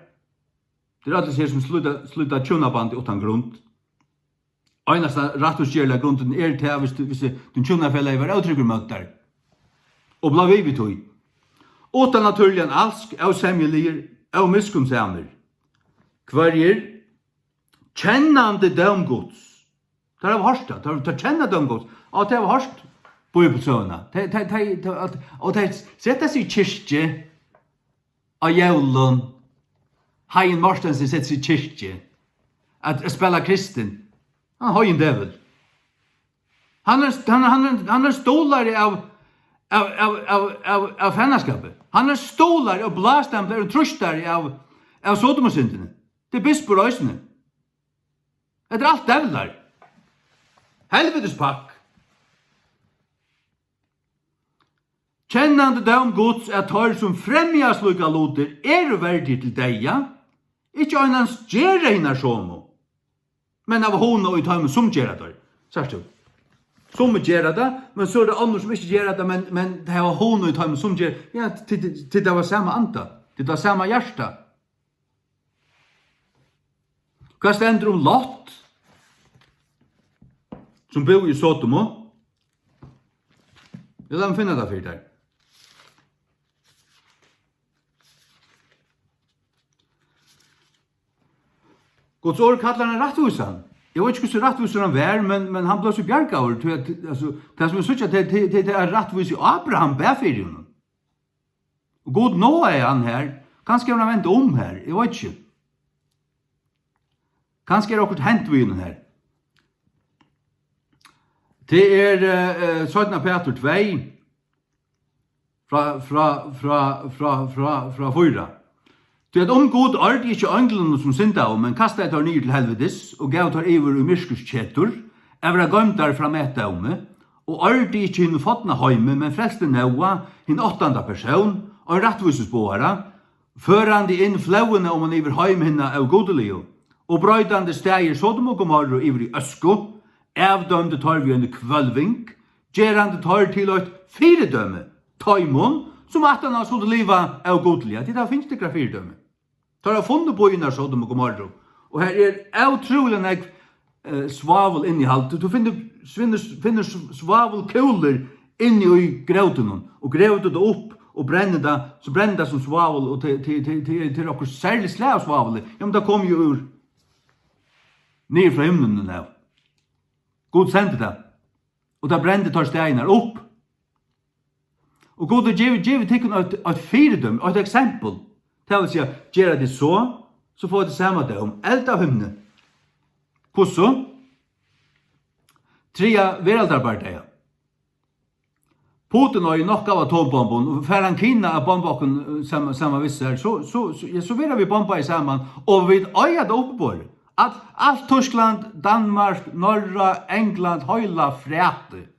Tað eru allir her, sum slíta, slíta hjúnabandið uttan grund. Einasta rættvísgerliga grundin er tað, hvis tú, hvis tín hjúnafelagi var ótrúgvur móti tær. Og bleiv við við tí. Uttan natúrligan alsk, ósemjuligir, ómiskunnsamir. Hvørjir Kennandi dóm Guds. Teir hava hoyrt tað. Teir, teir kenna dóm Guds. Og teir hava hoyrt Bíbelsøguna. Teir, teir, teir, teir, at, og teir seta seg í kirkju. Á jólum. Hagen Mortensen setir seg í kirkju. At, at spæla kristin. Hann er heiðin djevul. Hann er, hann, hann er, hann er stuðlari av, av, av, av, av, av fanaskapi. Hann er stuðlari og blástemplari og trýstari av, av Sodomusyndini. Tað er bispur eisini. Hetta er alt djevlar. Helvitis pakk. Kennandi dóm Guds, at teir, sum fremja slíkar lutir, eru verdir til deyða, ikki einans gera hinar somu, men hava hugna í teimum, sum gera teir. Sært tú? Summi gera tað, men so eru tað onnur, sum ikki gera tað, men, men tey hava hugna í teimum, sum gera. Ja, tit, tit, tit hava sama anda, tit hava sama hjarta. Hvat stendur um Lot, sum búði í Sodomu? Eg lat meg finna tað fyri tær. Guds orð kallar hann rættvísan. Eg veit ikki, hvussu rættvísur hann var, men, men hann bleiv so bjargaður, tí at, altso, tað sum vit síggja, tað, tað, tað, tað er rættvísi, Abraham bað fyri honum. Og Gud náaði hann her. Kanska hevur hann vent um her, eg veit ikki. Kanska er okkurt hent við honum her. Tað er, eh, eh, seinna Petur tvey, frá, frá, frá, frá, frá, frá fýra. Tí at um Gud ordi ikki einglunum, sum syndaðu, men kastaði teir niður til helvitis og gav teir yvir í myrkurs ketur, at verða goymdar fram at dómi, og ordi ikki hinum forna heimi, men frelsti Nóa, hin áttanda persón, ein rættvísisboðara, førandi inn flóðina oman yvir heim hinna ógudiligu, og broytandi staðir Sodom og Gomorru yvir í øsku, avdømdi teir við eini hvølving, gerandi teir til eitt fyridømi teimum, sum aftaná skuldu liva ógudiliga. Tit hava fingið tykkara fyridømi. Teir hava funnið býirnar Sodom og Gomorru, og her er ótrúliga nógv, eh, svavulinnihald. Tú, tú finnur, finnur, finnur s-, svavulkúlur inni í grótinum, og grevur tú tað upp og brennir tað, so brennur tað sum svavul, og til, til, til, til, til okkurt serligt slag av svavuli. Ja, men tað kom jú úr, niður frá himlinum av. Gud sendi tað, og tað brendi teir staðirnar upp. Og Gud hevur givið, givið tykkum eitt, eitt fyridømi, eitt eksempel. Tað vil siga, gera tit so, so fáa tit sama dóm. Eld av himni. Hvussu? Triðja veraldarbardaga. Putin eigur nokk av atombombum, og fær hann Kina at bomba okkum, eh, saman, saman við sær, so, so, so, ja, so verða vit bombaðir saman, og vit eiga tað uppiborið. Alt, alt Týskland, Danmark, Norra, England, heila frætið.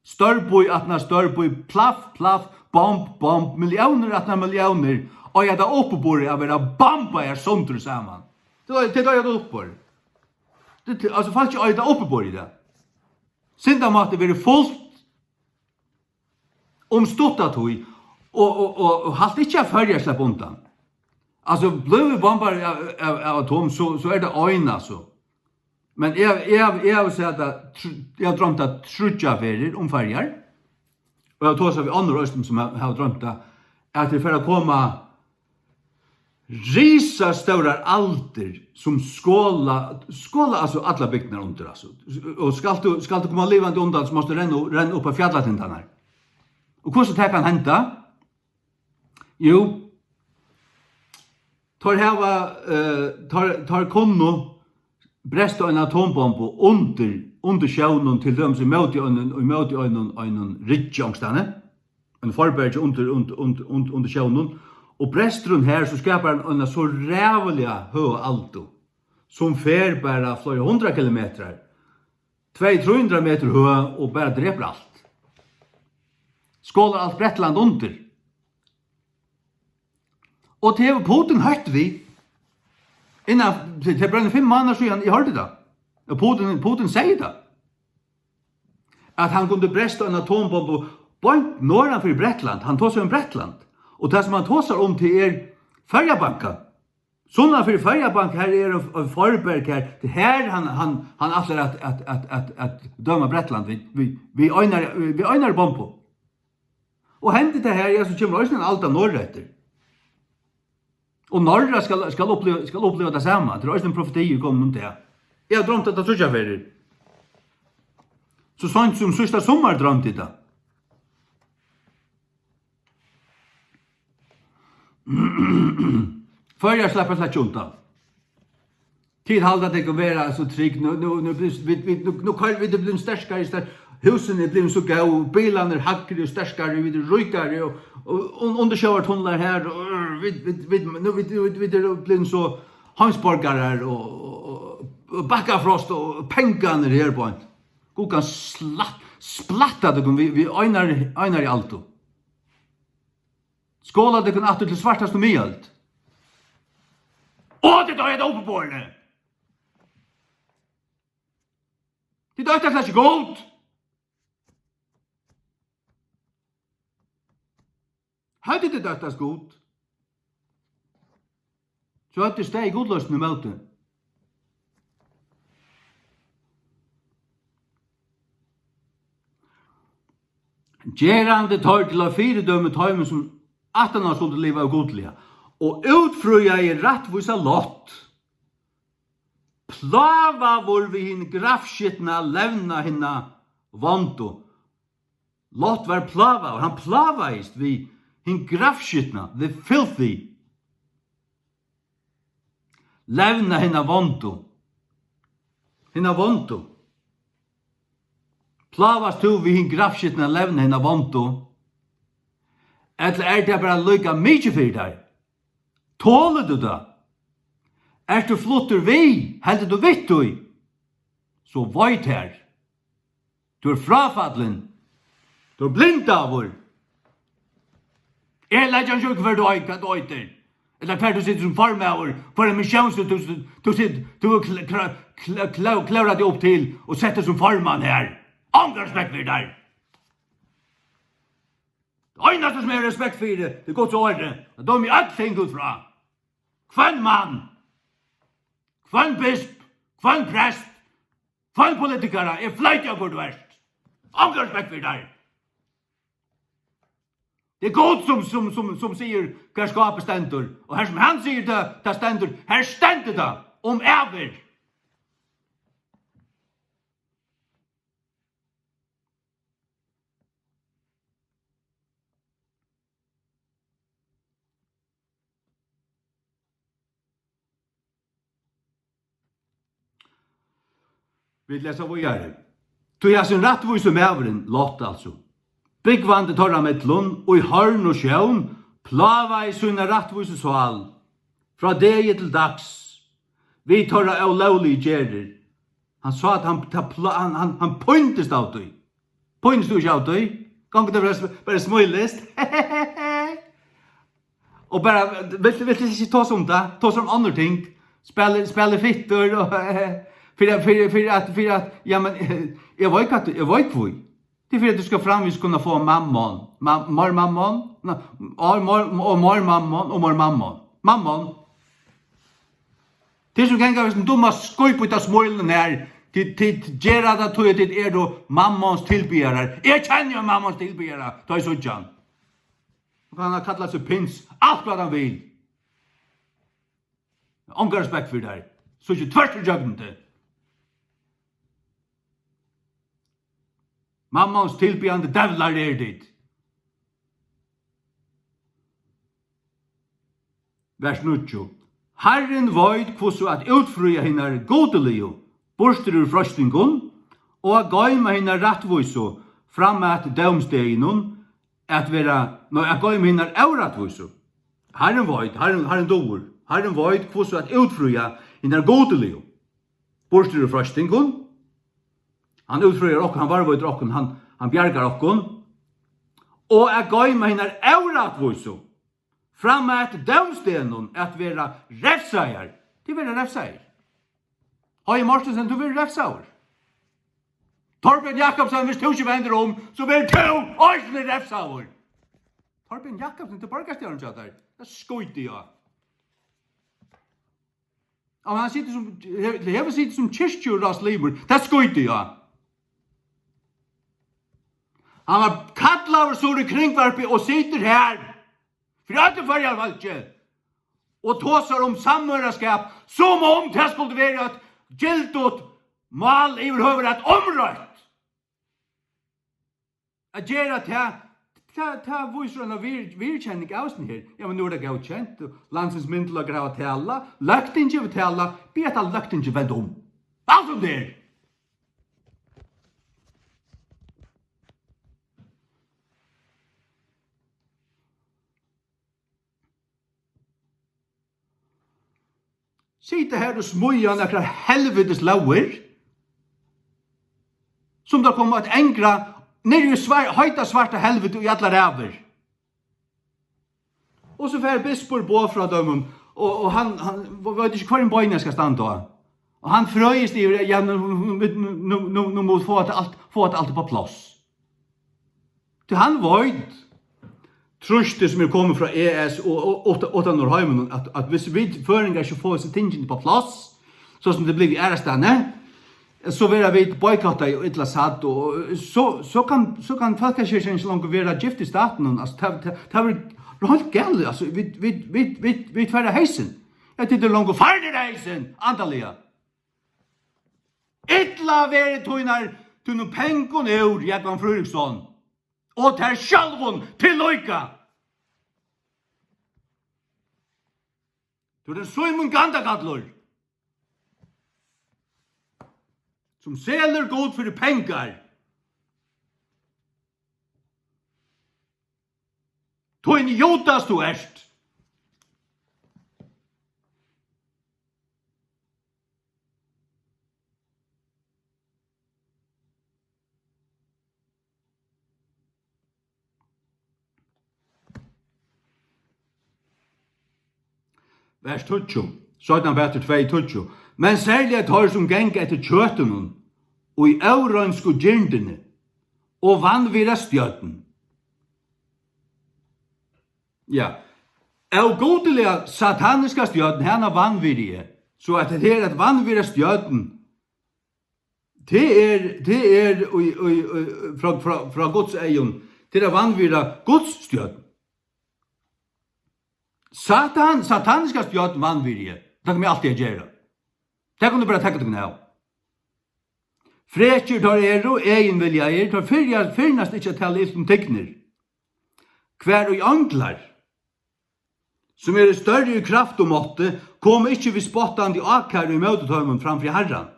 Stórbý aftan á stórbý, plaff, plaff, bomb, bomb, milliónir aftan á milliónir, eiga tað uppiborið at verða bombaðar sundur saman. Tað er, tað er tað uppiborið. Tað, tað, altso, fólk eiga tað uppiborið í dag. Syndamátti verður fult um stutta tíð, og, og, og, og halt ikki at Føroyar slepp undan. Altso, blívur bombað av, av, av atom, so, so er tað ein, altso. Men eg, eg, eg havi sæð tað, tr-, eg havi droymt tað tríggjar ferðir um Føroyar, og eg havi tosað við onnur eisini, sum hava, hava droymt tað, at tað fer at koma risastórar aldir, sum skola, skola, altso, allar bygdirnar undir, altso. Og skalt tú, skalt tú koma livandi undan, so mást tú renna, renna upp á fjallatindarnar. Og hvussu tað kann henda? Jú, teir hava, eh, teir, teir kunnu bresta eina atombombu undir, undir sjónum, til dømis ímóti einum, ímóti einum, einum ryggi onkrastaðni, einum forbergi undir, undir, undir, undir, undir sjónum, og brestur hon her, so skapar hann eina so ræðuliga høga aldu, sum fer bara fleiri hundrað kilometrar, tvey, trý hundrað metrar høg, og bara drepur alt. Skolar alt Bretland undir. Og tað hevur Putin hótt við. Innan, tað, tað er bara fimm mánaðir síðan eg hoyrdi tað. Og Putin, Putin segði tað. At hann kundi bresta eina atombombu beint norðan fyri Bretland. Hann tosar um Bretland. Og tað, sum hann tosar um, tað er Føroyabankan. Sunnan fyri Føroyabank, har er ein, ein forberg har. Tað er har hann, hann, hann ætlar at, at, at, at, at døma Bretland við, við, við einari, við einari bombu. Og hendir tað her, ja, so kemur eisini ein alda norðureftir. Og Norra skal, skal uppliva, skal uppliva tað sama. Tað er eisini ein profeti komin um tað. Eg havi droymt hetta tríggjar ferðir. So seint sum síðsta summar droymdi eg tað. Føroyar sleppa slett ikki undan. Tit halda tykkum vera so trygg. Nú, nú, nú, vit, vit, nú, nú koyra vit, eru blivin sterkari, sterk-, húsini eru blivin so góð, bilarnir eru hægri og sterkari, vit eru ríkari, og, og un-, undirsjóvartunlar her, og, øh, vit, vit, vit, nú, vit, vit, vit eru blivin so heimsborgarar, og, og, og, og bakkafrost, og pengarnir her beint. Gud kann slat-, splatta tykkum við, við einari, einari aldu. Skola tykkum aftur til svartastu miðøld. Og tit eiga tað uppiborið. Tit eiga tað slett ikki gott. Høvdu tit eitt gott, so høvdu tit staðið gudloysni ímóti. Gerandi teir til eitt fyridømi teimum, sum aftaná skuldu liva ógudliga, og útfríaði rættvísa Lot, plágaður við hin grafskitna levna hinna vondu. Lot var plágaður, hann plágaðist við hin grafskitna, the filthy. Levna hinna vondu. Hinna vondu. Plágast tú við hin grafskitna levna hinna vondu? Ella er tað bara líka mikið fyri tær? Tolir tú tað? Ert tú fluttur við? Heldur tú við tí? So vei tær. Tú ert fráfallin. Tú ert blindaður. Eg leggi ikki í, hvar tú ei-, hvat tú eitur. Ella hvar tú situr sum formaður, hvørja missión tú, tú, tú, tú sit-, tú hevur kl-, kl-, kl-, kló-, klórað teg upp til og sett teg sum formann her. Ongan respekt fyri tær. Tað einasta sum eg havi respekt fyri, tað er Guds orð. Tað dømi eg øll ting út frá. Hvønn mann, hvønn bisp, hvønn prest, hvønn politikara, eg fleiti á, hvør tú ert. Ongan respekt fyri tær. Tað er Gud, sum, sum, sum, sum sigur, hvar skápið stendur. Og har sum hann sigur tað, tað stendur, har stendur tað, um ævir. Vit lesa víðari. Tí hasin rættvísi maðurin, Lot altso, búgvandi teirra millum, í horn og sjón, plágaði sína rættvísu sál frá degi til dags við teirra ólógligu gerðir. Hann sá, at hann, tað plá-, hann, hann, hann píndist av tí. Pínist tú ikki av tí? Gongur tað bara, bara smílist? Og bara, vilt, vilt tú ikki tosa um tað? Tosa um onnur ting. Spæla, spæla fittur og, fyri at, fyri, fyri at, fyri at, ja, men, eg veit hvat, eg veit hví. Tað er fyri at tú skal framvegis kunna fáa mammon. Ma-, meir mammon. Nei, og meir, og meir mammon, og meir mammon. Mammon. Tit sum ganga við hesum dumma skípi út av smílum her, tit, tit gera tað, tí at tit eru mammons tilbiðarar. Eg kenni ein mammons tilbiðara, tá eg síggi hann. Og hann kann kalla seg prins, alt hvat hann vil. Ongan respekt fyri tær. Síggi tvørtur ígjøgnum teg. Mammons tilbiðjandi devlar eru tit. Vers níggju. Harrin veit, hvussu at útfría hinar gudiligu burtur úr freistingum, og at goyma hinar rættvísu fram at dómsdeginum, at vera, nei, at goyma hinar órættvísu. Harrin veit, Harrin, Harrin dugir. Harrin veit, hvussu at útfría hinar gudiligu burtur úr freistingum. Hann útfríar okkum, hann varðveitir okkum, hann, hann bjargar okkum. Og at goyma hinar órættvísu fram at dómsdegnum, at vera revsaðar. Tit verða revsaðir. Høgni Mortensen, tú verður revsaður. Torbjørn Jakobsen, viss tú ikki vendir um, so verður tú eisini revsaður. Torbjørn Jakobsen, tú borgarstjórin hjá tær. Tað skíti eg á. Og hann situr sum, he-, hevur sitið sum kirkjuráðslimur. Tað skíti eg á. Hann var kallaður suður í Kringvarpið og situr her fyri øllum Føroyar fólki og tosar um samhøraskap, sum um tað skuldi verið eitt gyldigt mál yvirhøvur at umrøtt. At gera tað, tað, tað vísir eina vir-, viðurkenning av sum her. Ja, men nú er tað góðkent, og landsins myndugleikar hava talað, Løgtingið hevur talað, bið hetta Løgtingið venda um. Alt sum tað er. Sita her og smíða nakrar helvitis lógir, sum teir koma at angra niðri í svart, heita svarta helviti í allar ævir. Og so fær bispur boð frá teimum, og, og hann, hann veit ikki, hvørjum beini hann skal standa á. Og hann frøist yvir, ja, nú, nú, nú, nú, nú má fáa tað alt, fáa tað alt upp á pláss. Tí hann veit, trýstið sum er komið frá E S og, og, og, og tann úr heiminum, at, at hvis vit føroyingar ikki fáa hesi tingini upp á pláss, so sum tað er blivið aðrastaðni, so verða vit boykottaði og illa sædd, og so, so kann, so kann fólkakirkjan ikki longur vera gift í statinum. Altso, tað, tað, tað verður heilt galið. Altso, vit, vit, vit, vit, vit fara heysin. Ja, tit eru longu farnir heysin, andaliga. Illa verði tínar, tínum pengum úr, Jógvan Fríðriksson, og tær sjálvum til líka. Tú ert ein Símun Gandakallur, sum selur Gud fyri pengar. Tín Judas tú ert. Vers tíggju, seinna Petur tvey tíggju. Men serliga teir, sum ganga eftir kjøtinum, í óreinsku girndini og vanvirða stjórn. Ja. Ógudiliga sataniska stjórn, hana vanvirði eg. So at hetta her at vanvirða stjórn, tað er, tað er í, í, í, frá, frá, frá Guds eygum, tað er at vanvirða Guds stjórn. Satan, sataniska stjórn vanvirði eg. Tað kann eg altíð gera. Tað kann tú bara taka tykkum av. Frekir teir eru, eginviljaðir, teir fyrja-, fyrnast ikki at tala ilt um tygnir. Hvar ið einglar, sum eru størri í kraft og mátti, koma ikki við spottandi ákæru ímóti teimum fram fyri Harran.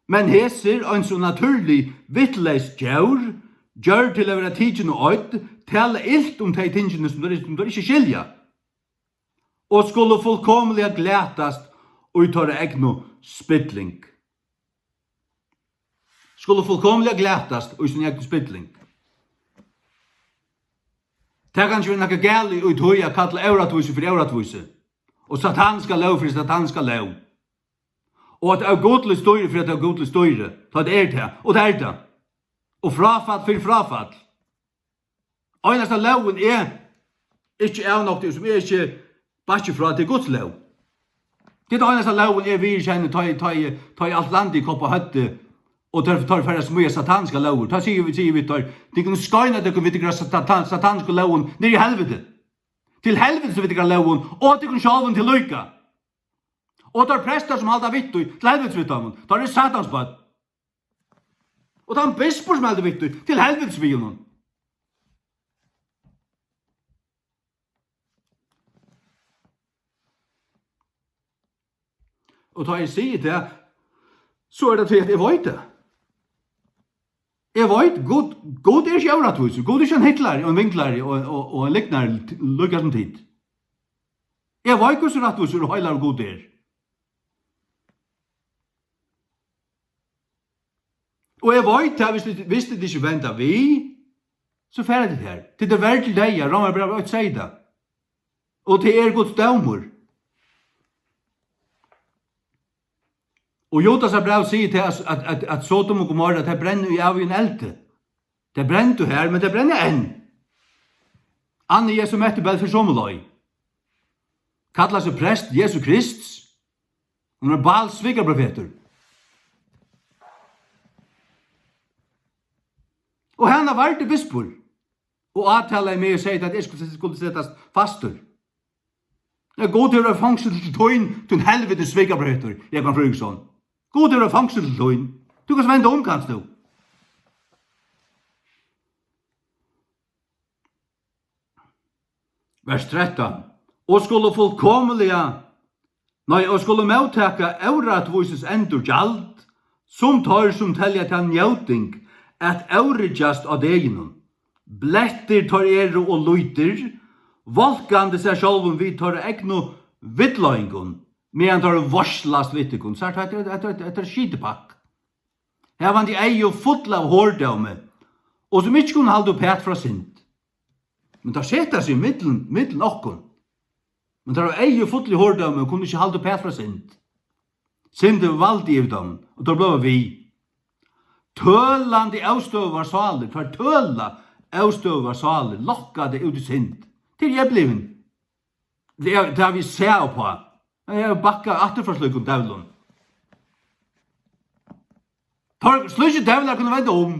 Men hesir, eins og natúrlig, vittleys djór, gjørd til at vera tikin og oydd, tala ilt um tey tingini, sum teir, sum teir ikki skilja, og skulu fullkomiliga glatast í teirra egnu spilling. Skulu fullkomiliga glatast í síni egnu spilling. Tað kann ikki vera nakað galið í tí at kalla órættvísi fyri órættvísi, og sataniska lóg fyri sataniska lóg, og eitt ógudligt stýri fyri eitt ógudligt stýri, tá tað er tað, og tað er tað. Og fráfall fyri fráfall. Einasta lógin eg ikki avnokti, sum eg ikki bakki frá, tað er Guds lóg. Tað er tann einasta lógin eg viðurkenni, tá ið, tá ið, tá ið alt landið koppar høvdið, og teir, teir fara at smíða sataniskar lógir. Tá sigi, sigi vit teir, tit kunnu skeina tykkum við tykkara satan-, satanisku lógum niður í helviti. Til helvitis við tykkara lógum, og tykkum sjálvum til líka. Og teir prestar, sum halda við tí, til helvitis við teimum. Teir eru Satans børn. Og tann bispur, sum heldur við tí, til helvitis við honum. Og tá eg sigi tað, so er tað tí, at eg veit tað. Eg veit, Gud, Gud er ikki órættvísur. Gud er ikki ein hitlari og ein vinglari og, og, og ein lygnari, líka sum tit. Eg veit, hvussu rættvísur og heilagur Gud er. Og eg veit tað, viss tit, viss tit ikki venda við, so fara tit har. Tit eru verd til deyða, Rómarbrævið eitt segði tað. Og tað er Guds dómur. Og Judasar bræv sigur tað, at, at, at, at Sodom og Gomorra, tað brennur í ævigum eldi. Tað brenndi har, men tað brennur enn. Anna Jesu Mettibel fer somu leið. Kallar seg prest Jesu Krists. Hon er Baals svikarprofetur. Og hana vardi bispur og átalaði meg og segði, at eg skuldi, skuldi setast fastur. Ja, Gud hevur eitt fongsul til tín, tín helvitis svikaprofetur, Jógvan Fríðriksson. Gud hevur eitt fongsul til tín. Tú kanst venda um, kanst tú. Vers trettan. Og skulu fullkomiliga, nei, og skulu móttaka órættvísis endurgjald, sum teir, sum telja tað njóting at óryggjast á deginum. Blettir teir eru og lýtir, volkandi sær sjálvum við teirra egnu villleiðingum, meðan teir veitslast við tykkum. Sært, hetta er, hetta er, hetta er skitipakk. Havandi eygu full av hordómi, og sum ikki kunnu halda uppat frá synd. Men teir seta seg millum, millum okkum. Men teir hava eygu full í hordómi og kunnu ikki halda uppat frá synd. Synd hevur vald yvir teimum, og teir blíva við. Tølandi óstøðugar sálir, teir tøla óstøðugar sálir, lokka tey út í synd. Til eg blivin. Tað er, tað er við seg uppá. Eg havi bakkað aftur frá slíkum djevlum. Teir, slíkir djevlar kunnu venda um.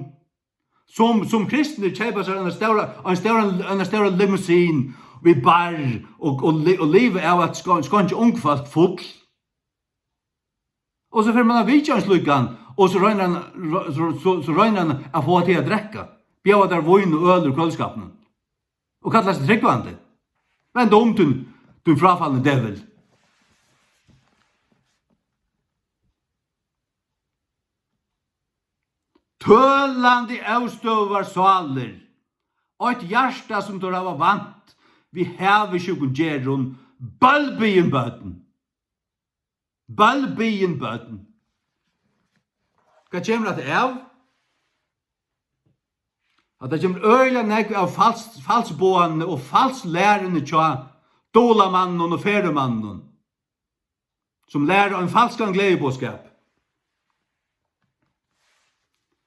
Sum, sum kristnir keypa sær eina stóra, ein stóran, eina stóra limousin við bar og, og, li- og liva av at skon- skeinkja ung fólk full. Og so fer man at vitja ein slíkan, og so roynir hann, ro- so, so, so roynir hann at fáa teg at drekka. Bjóða tær vín og øl úr køliskápinum. Og kallar seg trúgvandi. Vend um, tín, tín fráfalni djevul. Tølandi óstøðugar sálir, eitt hjarta sum teir hava vant við havisjúkum gerðum, bølbigin børn. Bølbigin børn. Hvat kemur hatta av? Hatta kemur øgiliga nógv av fals- falsboðanini og falslæruni hjá dulamanninum og ferðumanninum, sum læra ein falskan gleðiboðskap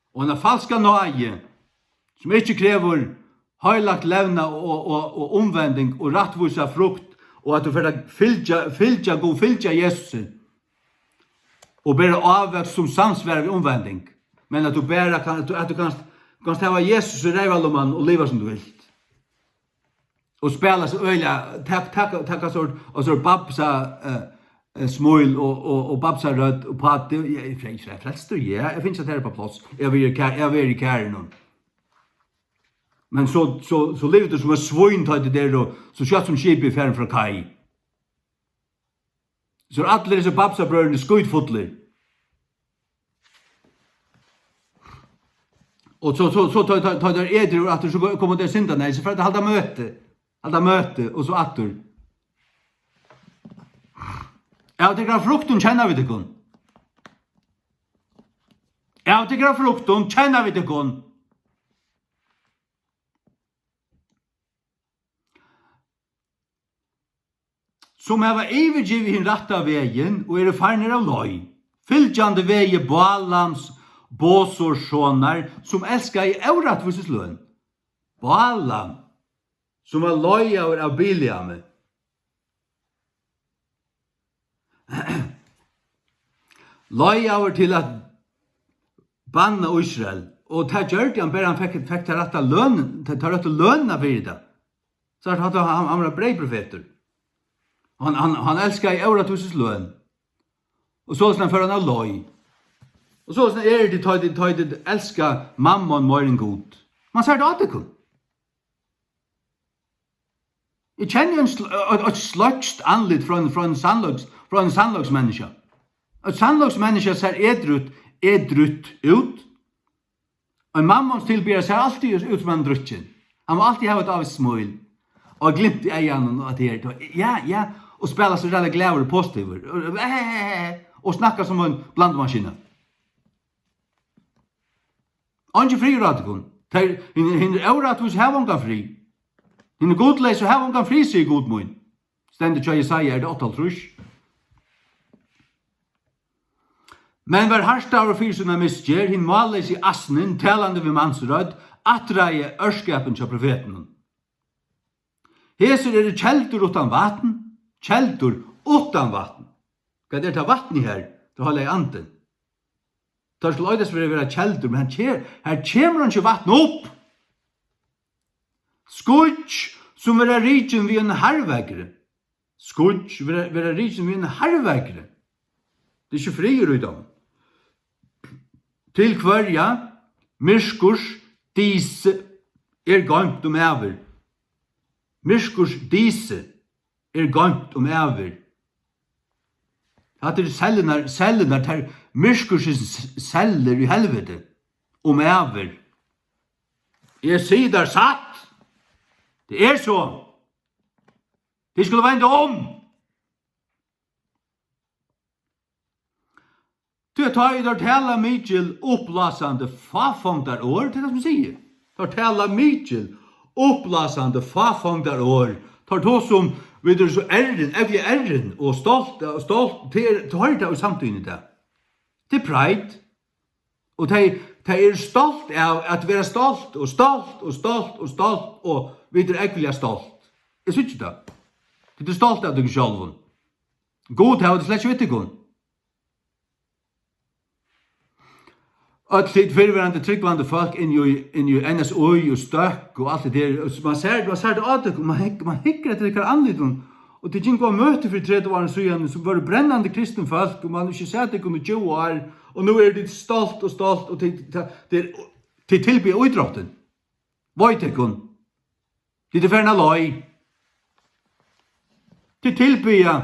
og eina falska náði, sum ikki krevur heilagt levnað og, og, og umvending og rættvísa frukt, og at tú fer at fylgja, fylgja Gud, fylgja Jesusi og bera ávøkst sum samsvarar við umvending, men at tú bara kann, at tú, at tú kanst, kanst hava Jesus í reyvalummanum og liva sum tú vilt. Og spæla so øgiliga, tak, tak, taka sort, og sort babsa, eh, eh, smíl og, og, og babsa rødd og pæti, eg, eg, eg, eg er frelstur, ja, eg finn ikki at tað er på plass. Eg vil, eg vil í kær-, eg vil í kærinum. Men so, so, so livir tú sum eitt svín, tá tú der, og so skjótt sum skipið er farin frá kai. So eru allir hesir babsabrøðurnir skítfullir. Og so, so, so tá, tá, tá teir eru edrúir aftur, so koma teir syndandi, so fara teir at halda møti, halda møti, og so aftur. Av tykkara fruktum kenna vit tykkum. Av tykkara fruktum kenna vit tykkum. Sum hava yvirgivið hin rætta vegin og eru farnir av leið, fylgjandi vegi Bálams, Bosors sonar, sum elskaði órættvísis løn. Bálam, sum var leiðaður av Bileami. Leiðaður til at banna Ísrael, og tað gjørdi hann, bara hann fekk, fekk tað rætta løn, tað, tað rætta lønina fyri tað. So at hann, hann, hann var breyðprofetur. Hann, hann, hann elskaði órættvísis løn. Og soleiðis hann fór hann av leið. Og soleiðis er tað, tá tit, tá tit elska mammon meir enn Gud. Man sær tað á tykkum. Eg kenni ein sl-, eitt, eitt sløkt andlit frá ein, frá ein sannleiks-, frá ein sannleiksmenniskja. Eitt sannleiksmenniskja sær edrut, edrut út. Ein mammons tilbiðari sær altíð út sum hann drukkin. Hann má altíð hava eitt ávíst smíl og glimt í eyganum og at her, ja, ja, og spæla seg ræðuliga glaður og positivur. Og, og snakkar sum ein blandimaskina. Eingin friður á tykkum. Tey, hin, hin er órættvísi, hava ongan frið. Hin er gudleysi, hava ongan frið, sigur Gud mín. Stendur hjá Jesaja, er tað áttaoghálvtrýss. Men var harðstaður fyri sína misgerð, hin málleysi asnin, talandi við mansrødd, ættraði ørskapin hjá profetunum. Hesir eru keldur uttan vatn, keldur uttan vatn. Hvat er tað vatnið her? Tað heilagi andin. Teir skulu eitast fyri at vera keldur, men her ke-, her kemur einki vatn upp. Skýggj, sum verða rikin við einum harðveðri. skýggj, vera, vera rikin við eini harðvegri. Tað er ikki friður í teimum. Til hvørja myrkurs dýsi er goymt um ævir. Myrkurs dýsi er goymt um ævir. Hatta eru sellurnar, sellurnar, tær myrkursins sellur í helviti um ævir. Eg sigi tær satt. Tað er so. Tit skulu venda um. Tí at tá ið teir tala mikil, uppblásandi, fáfongdarorð, tað er tað, sum eg sigi. Teir tala mikil, uppblásandi, fáfongdarorð. Teir tosa um, vit eru so errin, ógvuliga errin og stolt, og stolt, tað er, tú hoyrir tað í samtíðini í dag. Tað er pride. Og tey, tey eru stolt av at vera stolt og stolt og stolt og stolt, og vit eru ógvuliga stolt. Eg síggi tað. Tit eru stolt av tykkum sjálvum. Gud hevur tað slett ikki við tykkum. Øll tit fyrrverandi trúgvandi fólk inn í, inn í N S Í og støkk og alt det der. Og man sær, man sær tað á tykkum, man hygg-, man hyggur eftir tykkara andlitum. Og tit gingu á møti fyri tretivu árum síðan, sum vóru brennandi kristin fólk, og man ikki sæð tykkum í tjúgu ár, og nú eru tit stolt og stolt, og tit, ta-, tit, tit tilbiðja ítróttin. Veit tykkum. Tit eru farin av leið. Tit tilbiðja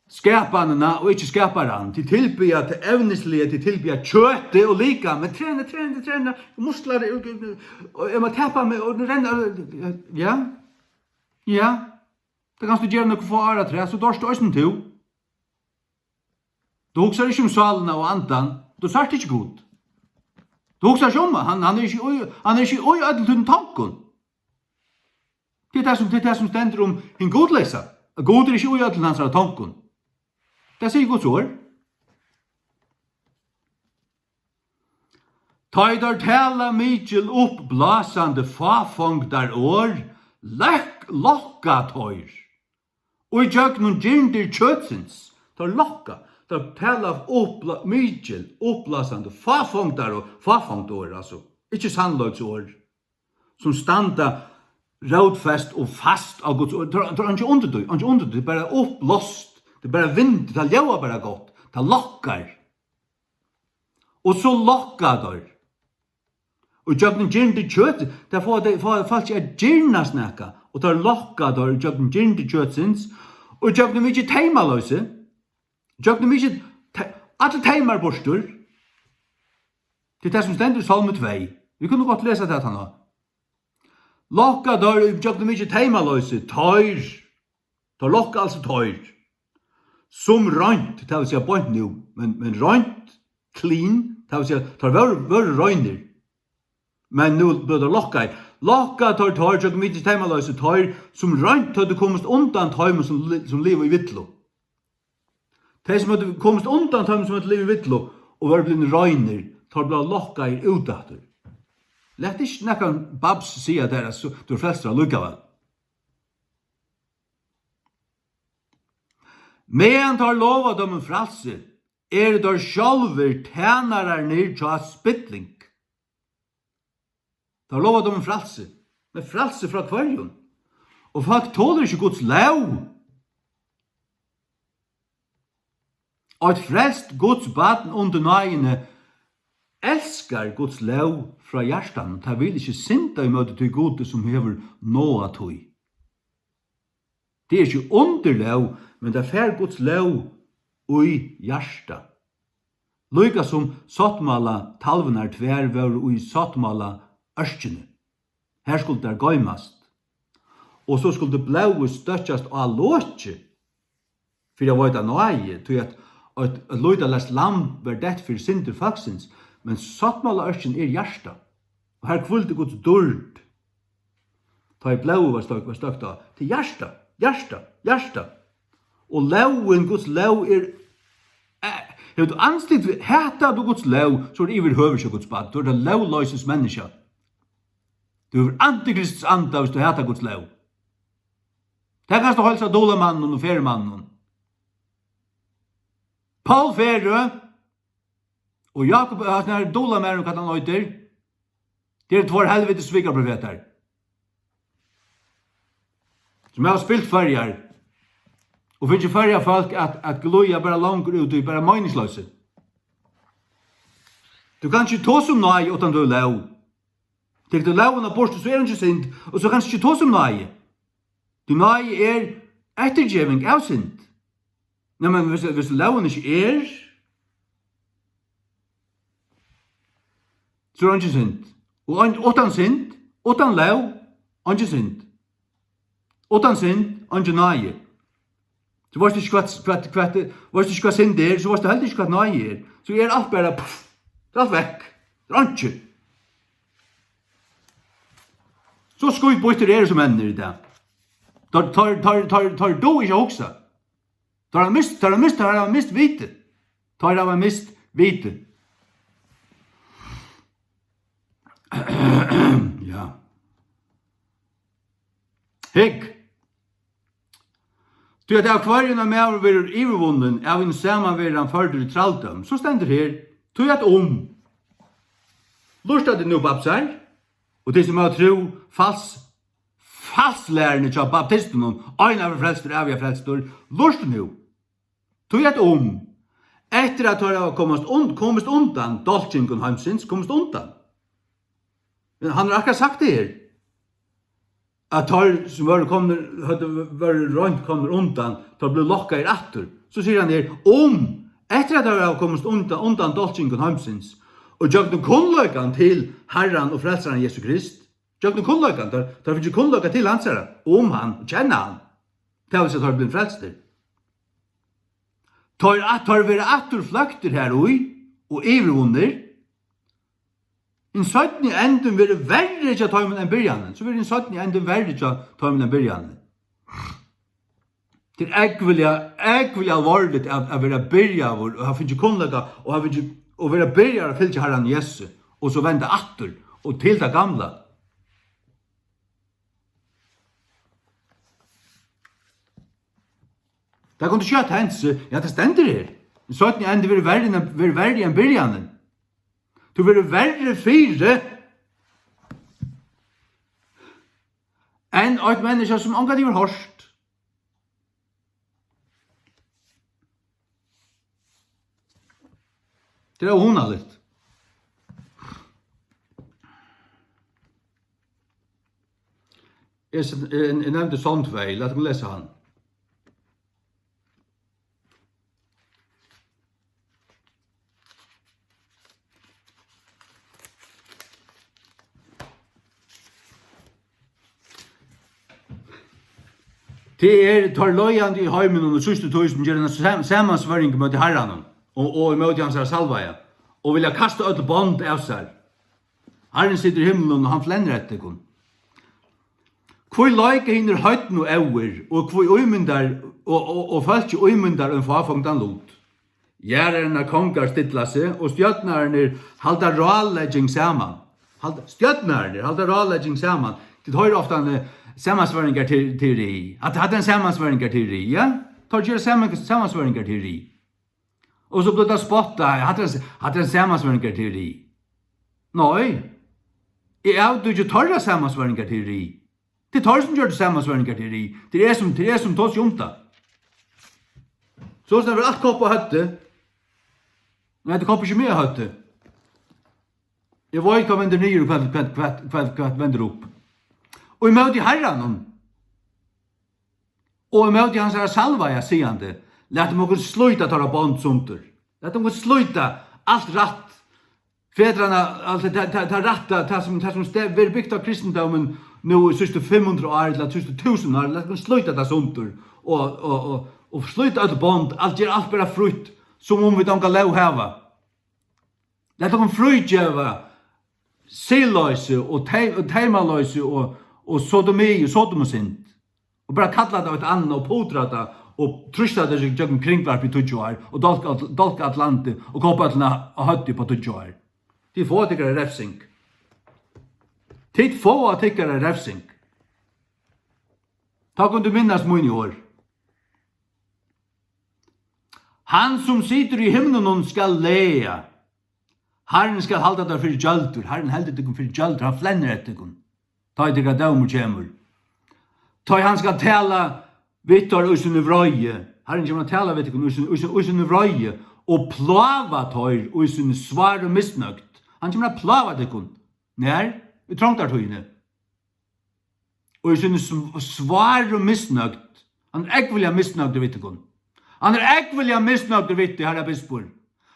skapanina og ikki skaparan. Tit tilbiðja tað evnisliga, tit tilbiðja kjøtið og likamið. Trena, trena, trena, musklar, og, og, og eg má tapa meg, og renna, ja, ja. Tað kanst tú gera nøkur fá ár afturat, so doyrt tú eisini tú. Tú hugsar ikki um sálina og andan, tú sært ikki Gud. Tú hugsar ikki um hann, hann er ikki í, hann er ikki í øllum tínum tonkum. Tað er tað sum, tað er tað sum stendur um hin gudleysa, at Gud er ikki í øllum hansara tonkum. Tað sigur Guds orð. Tá ið teir tala mikil uppblásandi fáfongdarorð, løkk-, lokka teir. Og ígjøgnum girndir kjøtsins, teir lokka, teir tala uppbla-, mikil, uppblásandi, fáfongdarorð, fáfongdarorð, altso, ikki sannleiksorð, sum standa rótfest og fast á Guds orð. Teir, teir, einki undir tí, einki undir tí, bara uppblást, tað er bara vind, tað ljóðar bara gott, tað lokkar. Og so lokka teir. Og gjøgnum girndir kjøt, tað fáa tey, fáa fólk at girnast nakað, og teir lokka teir gjøgnum girndir kjøtsins, og gjøgnum mikið teymaloysi, gjøgnum mikið te-, allir teymar burtur. Tað er tað, sum stendur í Sálmi tvey. Vit kunnu gott lesa tað, tann á. Lokka teir gjøgnum mikið teymaloysi, teir, teir lokka altso teir, sum roynt, tað vil siga beint nú, men, men roynt, clean, tað vil siga, teir vóru, vóru reinir, men nú blíva teir lokkaðir. Lokka teir teir gjøgnum mikið teymaloysi, teir, sum roynt høvdu komist undan teimum, sum li-, sum liva í villu. Tey, sum høvdu komist undan teimum, sum høvdu livað í villu, og vóru blivnir reinir, teir blivu lokkaðir út aftur. Lat ikki nakran babs siga tær, at so, tú ert frelstur allíkavæl. Meðan teir lova teimum frælsi, eru teir sjálvir tænararnir hjá spilling. Teir lova teimum frælsi. Men frælsi frá hvørjum? Og fólk tolir ikki Guds lóg. Eitt frelst Guds barn undir náðini elskar Guds lóg frá hjartanum. Tað vil ikki synda ímóti tí Gudi, sum hevur náð tí. Tað er ikki undir lóg, men tað fær Guds lóg í hjarta. Líka sum sáttmála talvurnar tvær vóru í sáttmála ørkini. Har skuldu tær goymast. Og so skuldi blóðið støkkjast á lokið fyri at veita náði, tí at eitt, eitt lýtaleyst lamb var deytt fyri syndir fólksins, men sáttmálaørkin er hjartað. Og har hvíldi Guds dýrd, tá ið blóðið var stoykt, var stoykt á. Til hjarta, hjarta, hjarta. Og lógin, Guds lóg er, eh, hevur tú andstygd við, hatar tú Guds lóg, so er yvirhøvur ikki Guds barn. Tú ert ein lógloysis menniskja. Tú hevur antikrists anda, hvis tú hatar Guds lóg. Tað kanst tú heilsa Dulamanninum og Ferðumanninum. Poul Ferðu og Jákup, eh, hasin her Dulamaðurin, hvat hann eitur. Tað eru tveir helvitis svikaprofetar. Vit hava spilt Føroyar og fingið Føroya fólk at, at glíða bara longur út í bara meiningsloysi. Tú kanst ikki tosa um náði uttan tú hevur lóg. Tekur tú lógina burtur, so er hon ikki synd, og so kanst tú ikki tosa um náði. Tí náði er eftirgeving av synd. Nei, men hvis, hvis lógin ikki er, so er eingin synd. Og ein, uttan synd, uttan lóg, eingin synd. Uttan synd, eingin náði. So veitst ikki hvat, hvat, hvat, veitst ikki hvat synd er, so veitst tú heldur ikki hvat náði er. So er alt bara, puff, tað er alt vekk. Tað er einki. So skítbýttir eru sum menn eru í dag. Teir, teir, teir, teir, teir duga ikki at hugsa. Teir hava mist, teir hava mist, teir hava mist vitið. Teir hava mist vitið. Ja. Hygg. Tí at av hvørjum ein maður verður yvirvunnin, av hinum sama verður hann førdur í trældóm. So stendur her, tí at um. Lurta tit nú, babsar, og tit sum hava trú fals, falslæruni hjá baptistunum, eina ferð frelstur, æviga frelstur, lurta nú. Tí at um, eftir at teir hava komist und-, komist undan dálkingum heimsins, komist undan. Men hann hevur akkurát sagt tað her, at teir, sum vóru komnir, høvdu, vóru roynt komnir undan, teir blivu lokkaðir aftur. So sigur hann her, um, eftir at teir hava komist undan, undan dálkingum heimsins, og gjøgnum kunnleikan til Harran og Frelsaran Jesu Krist, gjøgnum kunnleikan, teir, teir fingu kunnleika til hansara, um hann, og kenna hann, tað vil siga, teir blivu frelstir. Teir, at teir verða aftur fløktir har í, og yvirvunnir, hin seinni endin verður verri hjá teimum enn byrjanin. So verður hin seinni endin verri hjá teimum enn byrjanin. Tað er ógvuliga, ógvuliga alvorligt at, at vera byrjaður og hava fingið kunnleika og hava fingið, og vera byrjaður at fylgja Harranum Jesu og so venda aftur og til tað gamla. Tað kundi skjótt hent, so, ja, tað stendur her. Hin seinni endin verður verri enn, verður verri enn byrjanin. Tú verður verri fyri enn eitt menniskja, sum ongantíð hevur hoyrt. Tað er óhugnaligt. Eg s-, eg, eg nevndi Sálm tvey, lat okkum lesa hann. Tað er teir leiðandi í heiminum í síðstu tíð, sum gera eina sam-, samansvørjing móti Harranum og, og ímóti hansara salvaða, og vilja kasta øll bond av sær. Harrin situr í himlunum, og hann flennir eftir tykkum. Hví leika hinir heidnu óður, og hví ímyndar, og, og, og fólkið ímyndar ein fáfongdan lut? Jarðarinnar kongar stilla seg, og stjørnarnir halda ráðlegging saman. Halda, stjørnarnir halda ráðlegging saman. Tit hoyra ofta, eh, samansvøringar til, til ri. At, at ein samansvøringar til ri, ja? Teir gera saman-, samansvøringar til ri. Og so blívur tað spottað, hatta er, hatta er ein samansvøringarteori. Nei, eg avdúki teirra samansvøringarteori. Tað er teir, sum gjørdu samansvøringarteori. Tað er eg, sum, tað er eg, sum tosi um tað. So snart verður alt koppað á høvdið. Nei, tað koppar ikki meg á høvdið. Eg veit, hvat vendir niður og hvat, hvat, hvat, hvat, hvat vendir upp. Og ímóti Harranum. Og ímóti hansara salvaða, sigandi, latum okkum slíta teirra bond sundur. Lat okkum slíta alt rætt. Fedrana, alt tað, tað, tað rætta, tað sum, tað sum ste-, verður bygt á kristindómin nú í síðstu fimm hundrað ár, ella síðstu túsund ár, lat okkum slíta tað sundur. Og, og, og, og slíta øll bond, alt, ger alt bara frítt, sum um vit onga lóg hava. Lat okkum frígeva siðloysi og tey-, og teymaloysi og, og sodomi og sodomasynd. Og bara kalla tað eitt annað og putra tað og trýsta tað gjøgnum kringvarp í tíggju ár og dálka, dálka alt landið og kópa øllum á, á høvdið upp á tíggju ár. Tit fáa tykkara revsing. Tit fáa tykkara revsing. Tá kunnu tit minnast míni orð. Hann, sum situr í himlunum, skal laga. Harrin skal halda tær fyri gjøldur. Harrin heldur tykkum fyri gjøldur. Hann flennir eftir tykkum, tá ið tykkara dómur kemur. Tá ið hann skal tala við teir í síni vreiði. Harrin kemur at tala við tykkum í síni, í síni, í síni vreiði og plága teir í síni sváru misnøgd. Hann kemur at plága tykkum. Nær? Í trongdartíðini. Og í síni sv-, sváru misnøgd. Hann er ógvuliga misnøgdur við tykkum. Hann er ógvuliga misnøgdur við teg, harra bispur.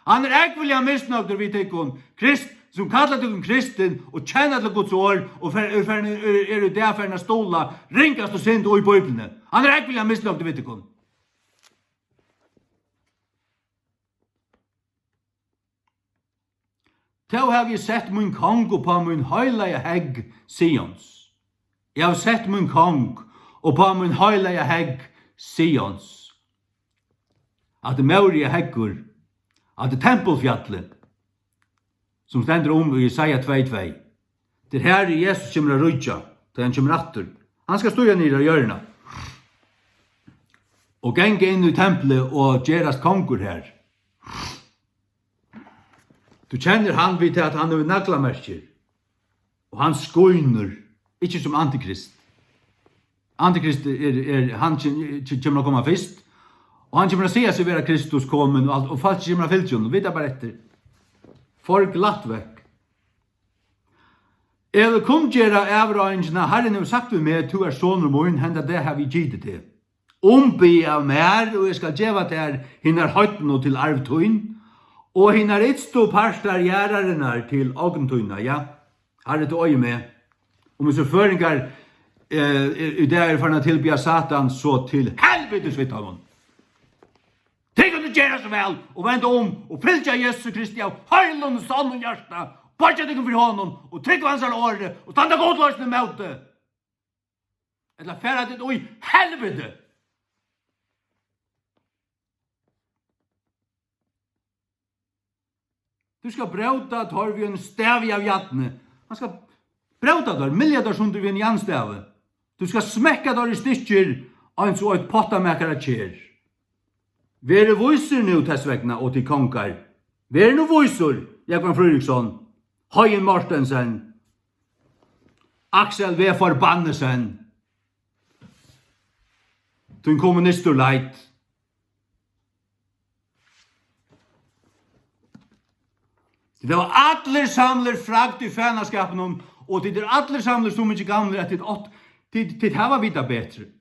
Hann er ógvuliga misnøgdur við tykkum, krist-, sum kalla tykkum kristin og kenna til Guds orð og fer, er, fer, er, er í dag farin at stuðla ringastu synd í Bíbliuni. Hann er ógvuliga misnøgdur við tykkum. Tó havi eg sett mín kong uppá mín heilaga hegg, Sions. Eg havi sett mín kong uppá mín heilaga hegg, Sions. At Mória heggur, at tempulfjallið, sum stendur um í Jesaja tvey tvey. Tað er har Jesus kemur at ríkja, tá hann kemur aftur. Hann skal stíga niður á jørðina og ganga inn í templið og gerast kongur har. Tú kennir hann við tað, at hann hevur naglamerkir, og hann skínur, ikki sum antikrist. Antikrist er, er, hann kem-, kem-, kemur at koma fyrst, og hann kemur at siga seg vera Kristus komin, og alt, og fólk kemur at fylgja honum, vita bara eftir. For glatt vekk. Eg vil kunngera avráðingina, Harrin hevur sagt við meg: Tú ert sonur mín, henda dag havi eg gitið teg. Umbiðið av mær, og eg skal geva tær hinar heidnu til arv tín, og hinar ytstu partar jarðarinnar til ogn tína. Ja, Harri, tú eigur meg. Um hesir føroyingar, eh, í dag eru farnir at tilbiðja Satan, so til helvitis við teimum. Tey kunnu gera so væl og venda um og fylgja Jesu Kristi av heilum, sannum hjarta, boyggja tykkum fyri honum og trúgva hansara orði og standa gudloysni ímóti. Ella fara tit í helviti. Tú skal bróta teir við einum stavi av jarni. Hann skal bróta teir, mylja teir sundur við einum jarnstavi. Tú skal smekka teir í stykkir, eins og eitt pottamakaraker. Verið vísir nú tess vegna, og tit kongar. Verið nú vísur, Jógvan Fríðriksson, Høgni Mortensen, Aksel V. Forbannesen, tín kommunistur leit. Tit hava allir samlir fragd í fanaskapinum, og tit eru allir samlir so mikið gamlir, at tit átt-, tit, tit hava vitað betri.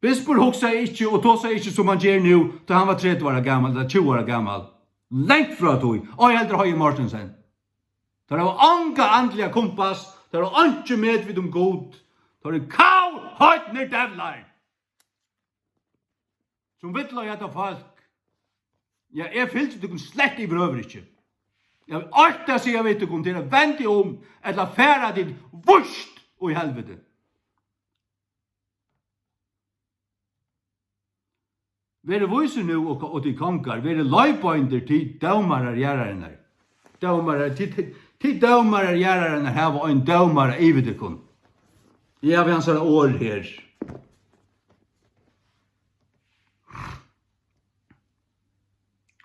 Bispur hugsaði ikki og tosaði ikki, sum hann ger nú, tá hann var tretivu ára gamal ella tjúgu ára gamal. Langt frá tí, ei heldur Høgni Mortensen. Teir hava onga andliga kumpass, teir hava einki medvit um Gud. Teir eru kavheidnir devlar, sum villleiða hetta fólk. Ja, eg fylgi tykkum slett yvirhøvur ikki. Eg havi eitt at siga við tykkum, tað er: vendið um, ella fara tit víst í helviti. Verið vísir nú, og, og tit kongar, verið leiðbeindir, tit dómarar jarðarinnar. Dómarar, tit, tit, tit dómarar jarðarinnar hava ein dómara yvir tykkum. Eg havi hansara orð her.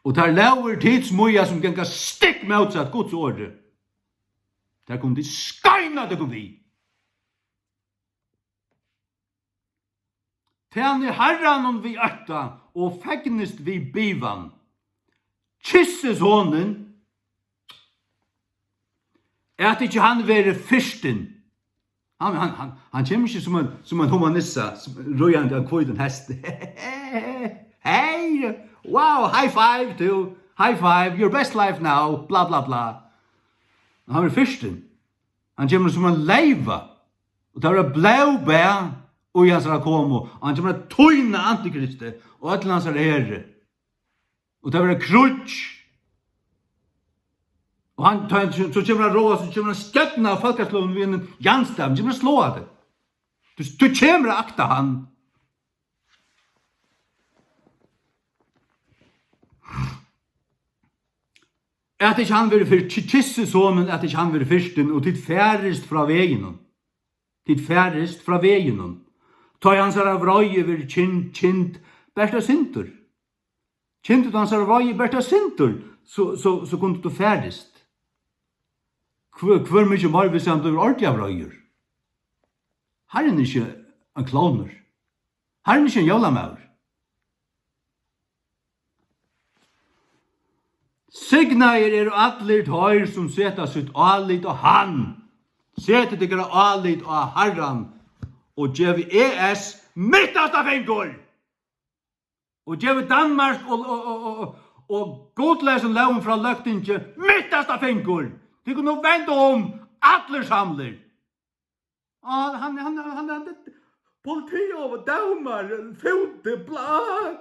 Og tær lógir, tit smíða, sum ganga stikk mótsatt Guds orði, tær kunnu tit skeina tykkum við. Tænið Harranum við ótta og fegnist við bivan. Kyssið sonin, at ikki hann verði firtin. Hann, hann, hann, hann kemur ikki sum ein, sum ein humanissa, sum, ríðandi á hvítum hesti. Hey, wow, high five to, high five, your best life now, bla, bla, bla. Hann verður firtin. Hann kemur sum ein leyva, og tað verða blóðbað í hansara komu, og hann kemur at týna antikristi og øllum hansara heri, og tað verða kríggj. Og hann, tá hann, so kemur hann ráða, so kemur hann skjóta fólkasløgum við einum jarnstavi, hann kemur at sláa tey. Tú, tú kemur at akta hann. At ikki hann verður fyr-, ky-, kyssið sonin, at ikki hann verður firtin, og tit farist frá veginum. Tit farist frá veginum. Tá ið hansara vreiði verður kyn-, kynd, bert eitt sindur. Kyndist hansara vreiði bert eitt sindur, so, so, so kundi tú farist. Hvør, hvør mikið meir, hvis hann blívur ordiliga vreiður? Harrin er ikki Ein klovnur. Hann er ikki ein jólamaður. Signaðir eru allir teir, sum seta sítt álit á hann. Setið tykkara álit á Harran og gevið E S mittasta fingur. Og gevið Danmark og, og, og, og, og, og gudleysum lógum frá løgtingi mittasta fingur. Tit kunnu venda um, allir samlir. Á, hann, hann, hann, hann, politi og dómar, fúti, bla.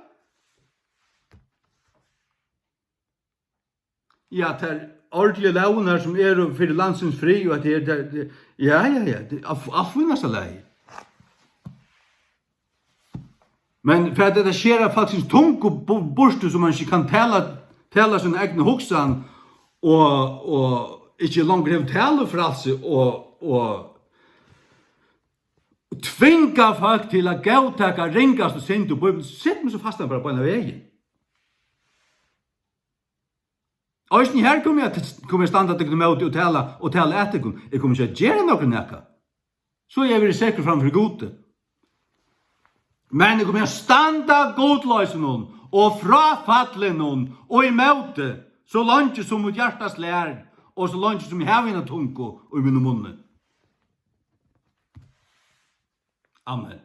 Ja, tær ordiligu lógirnar, sum eru fyri landsins frið, og at tað er, tað, tað, ja, ja, ja, tað er á, á fínasta lagi. Men fyri at tað skera fólksins tungu bu-, burtur, so man ikki kann tala, tala sína egnu hugsan, og, og ikki longur hevur talufrælsi, og, og tvinga fólk til at góðtaka ringastu synd í Bíbliuni, set meg so fastan bara beinan vegin. Eisini her komi eg at, komi eg at standa tykkum ímóti og tala, og tala at tykkum. Eg komi ikki at gera nøkrum nakað. So eg verið sekur framfyri Gudi. Men eg komi at standa gudleysunum og fráfallinum og ímóti, so leingi sum mítt hjarta slær, og so leingi sum eg havi eina tungu í mínum munni. Amen.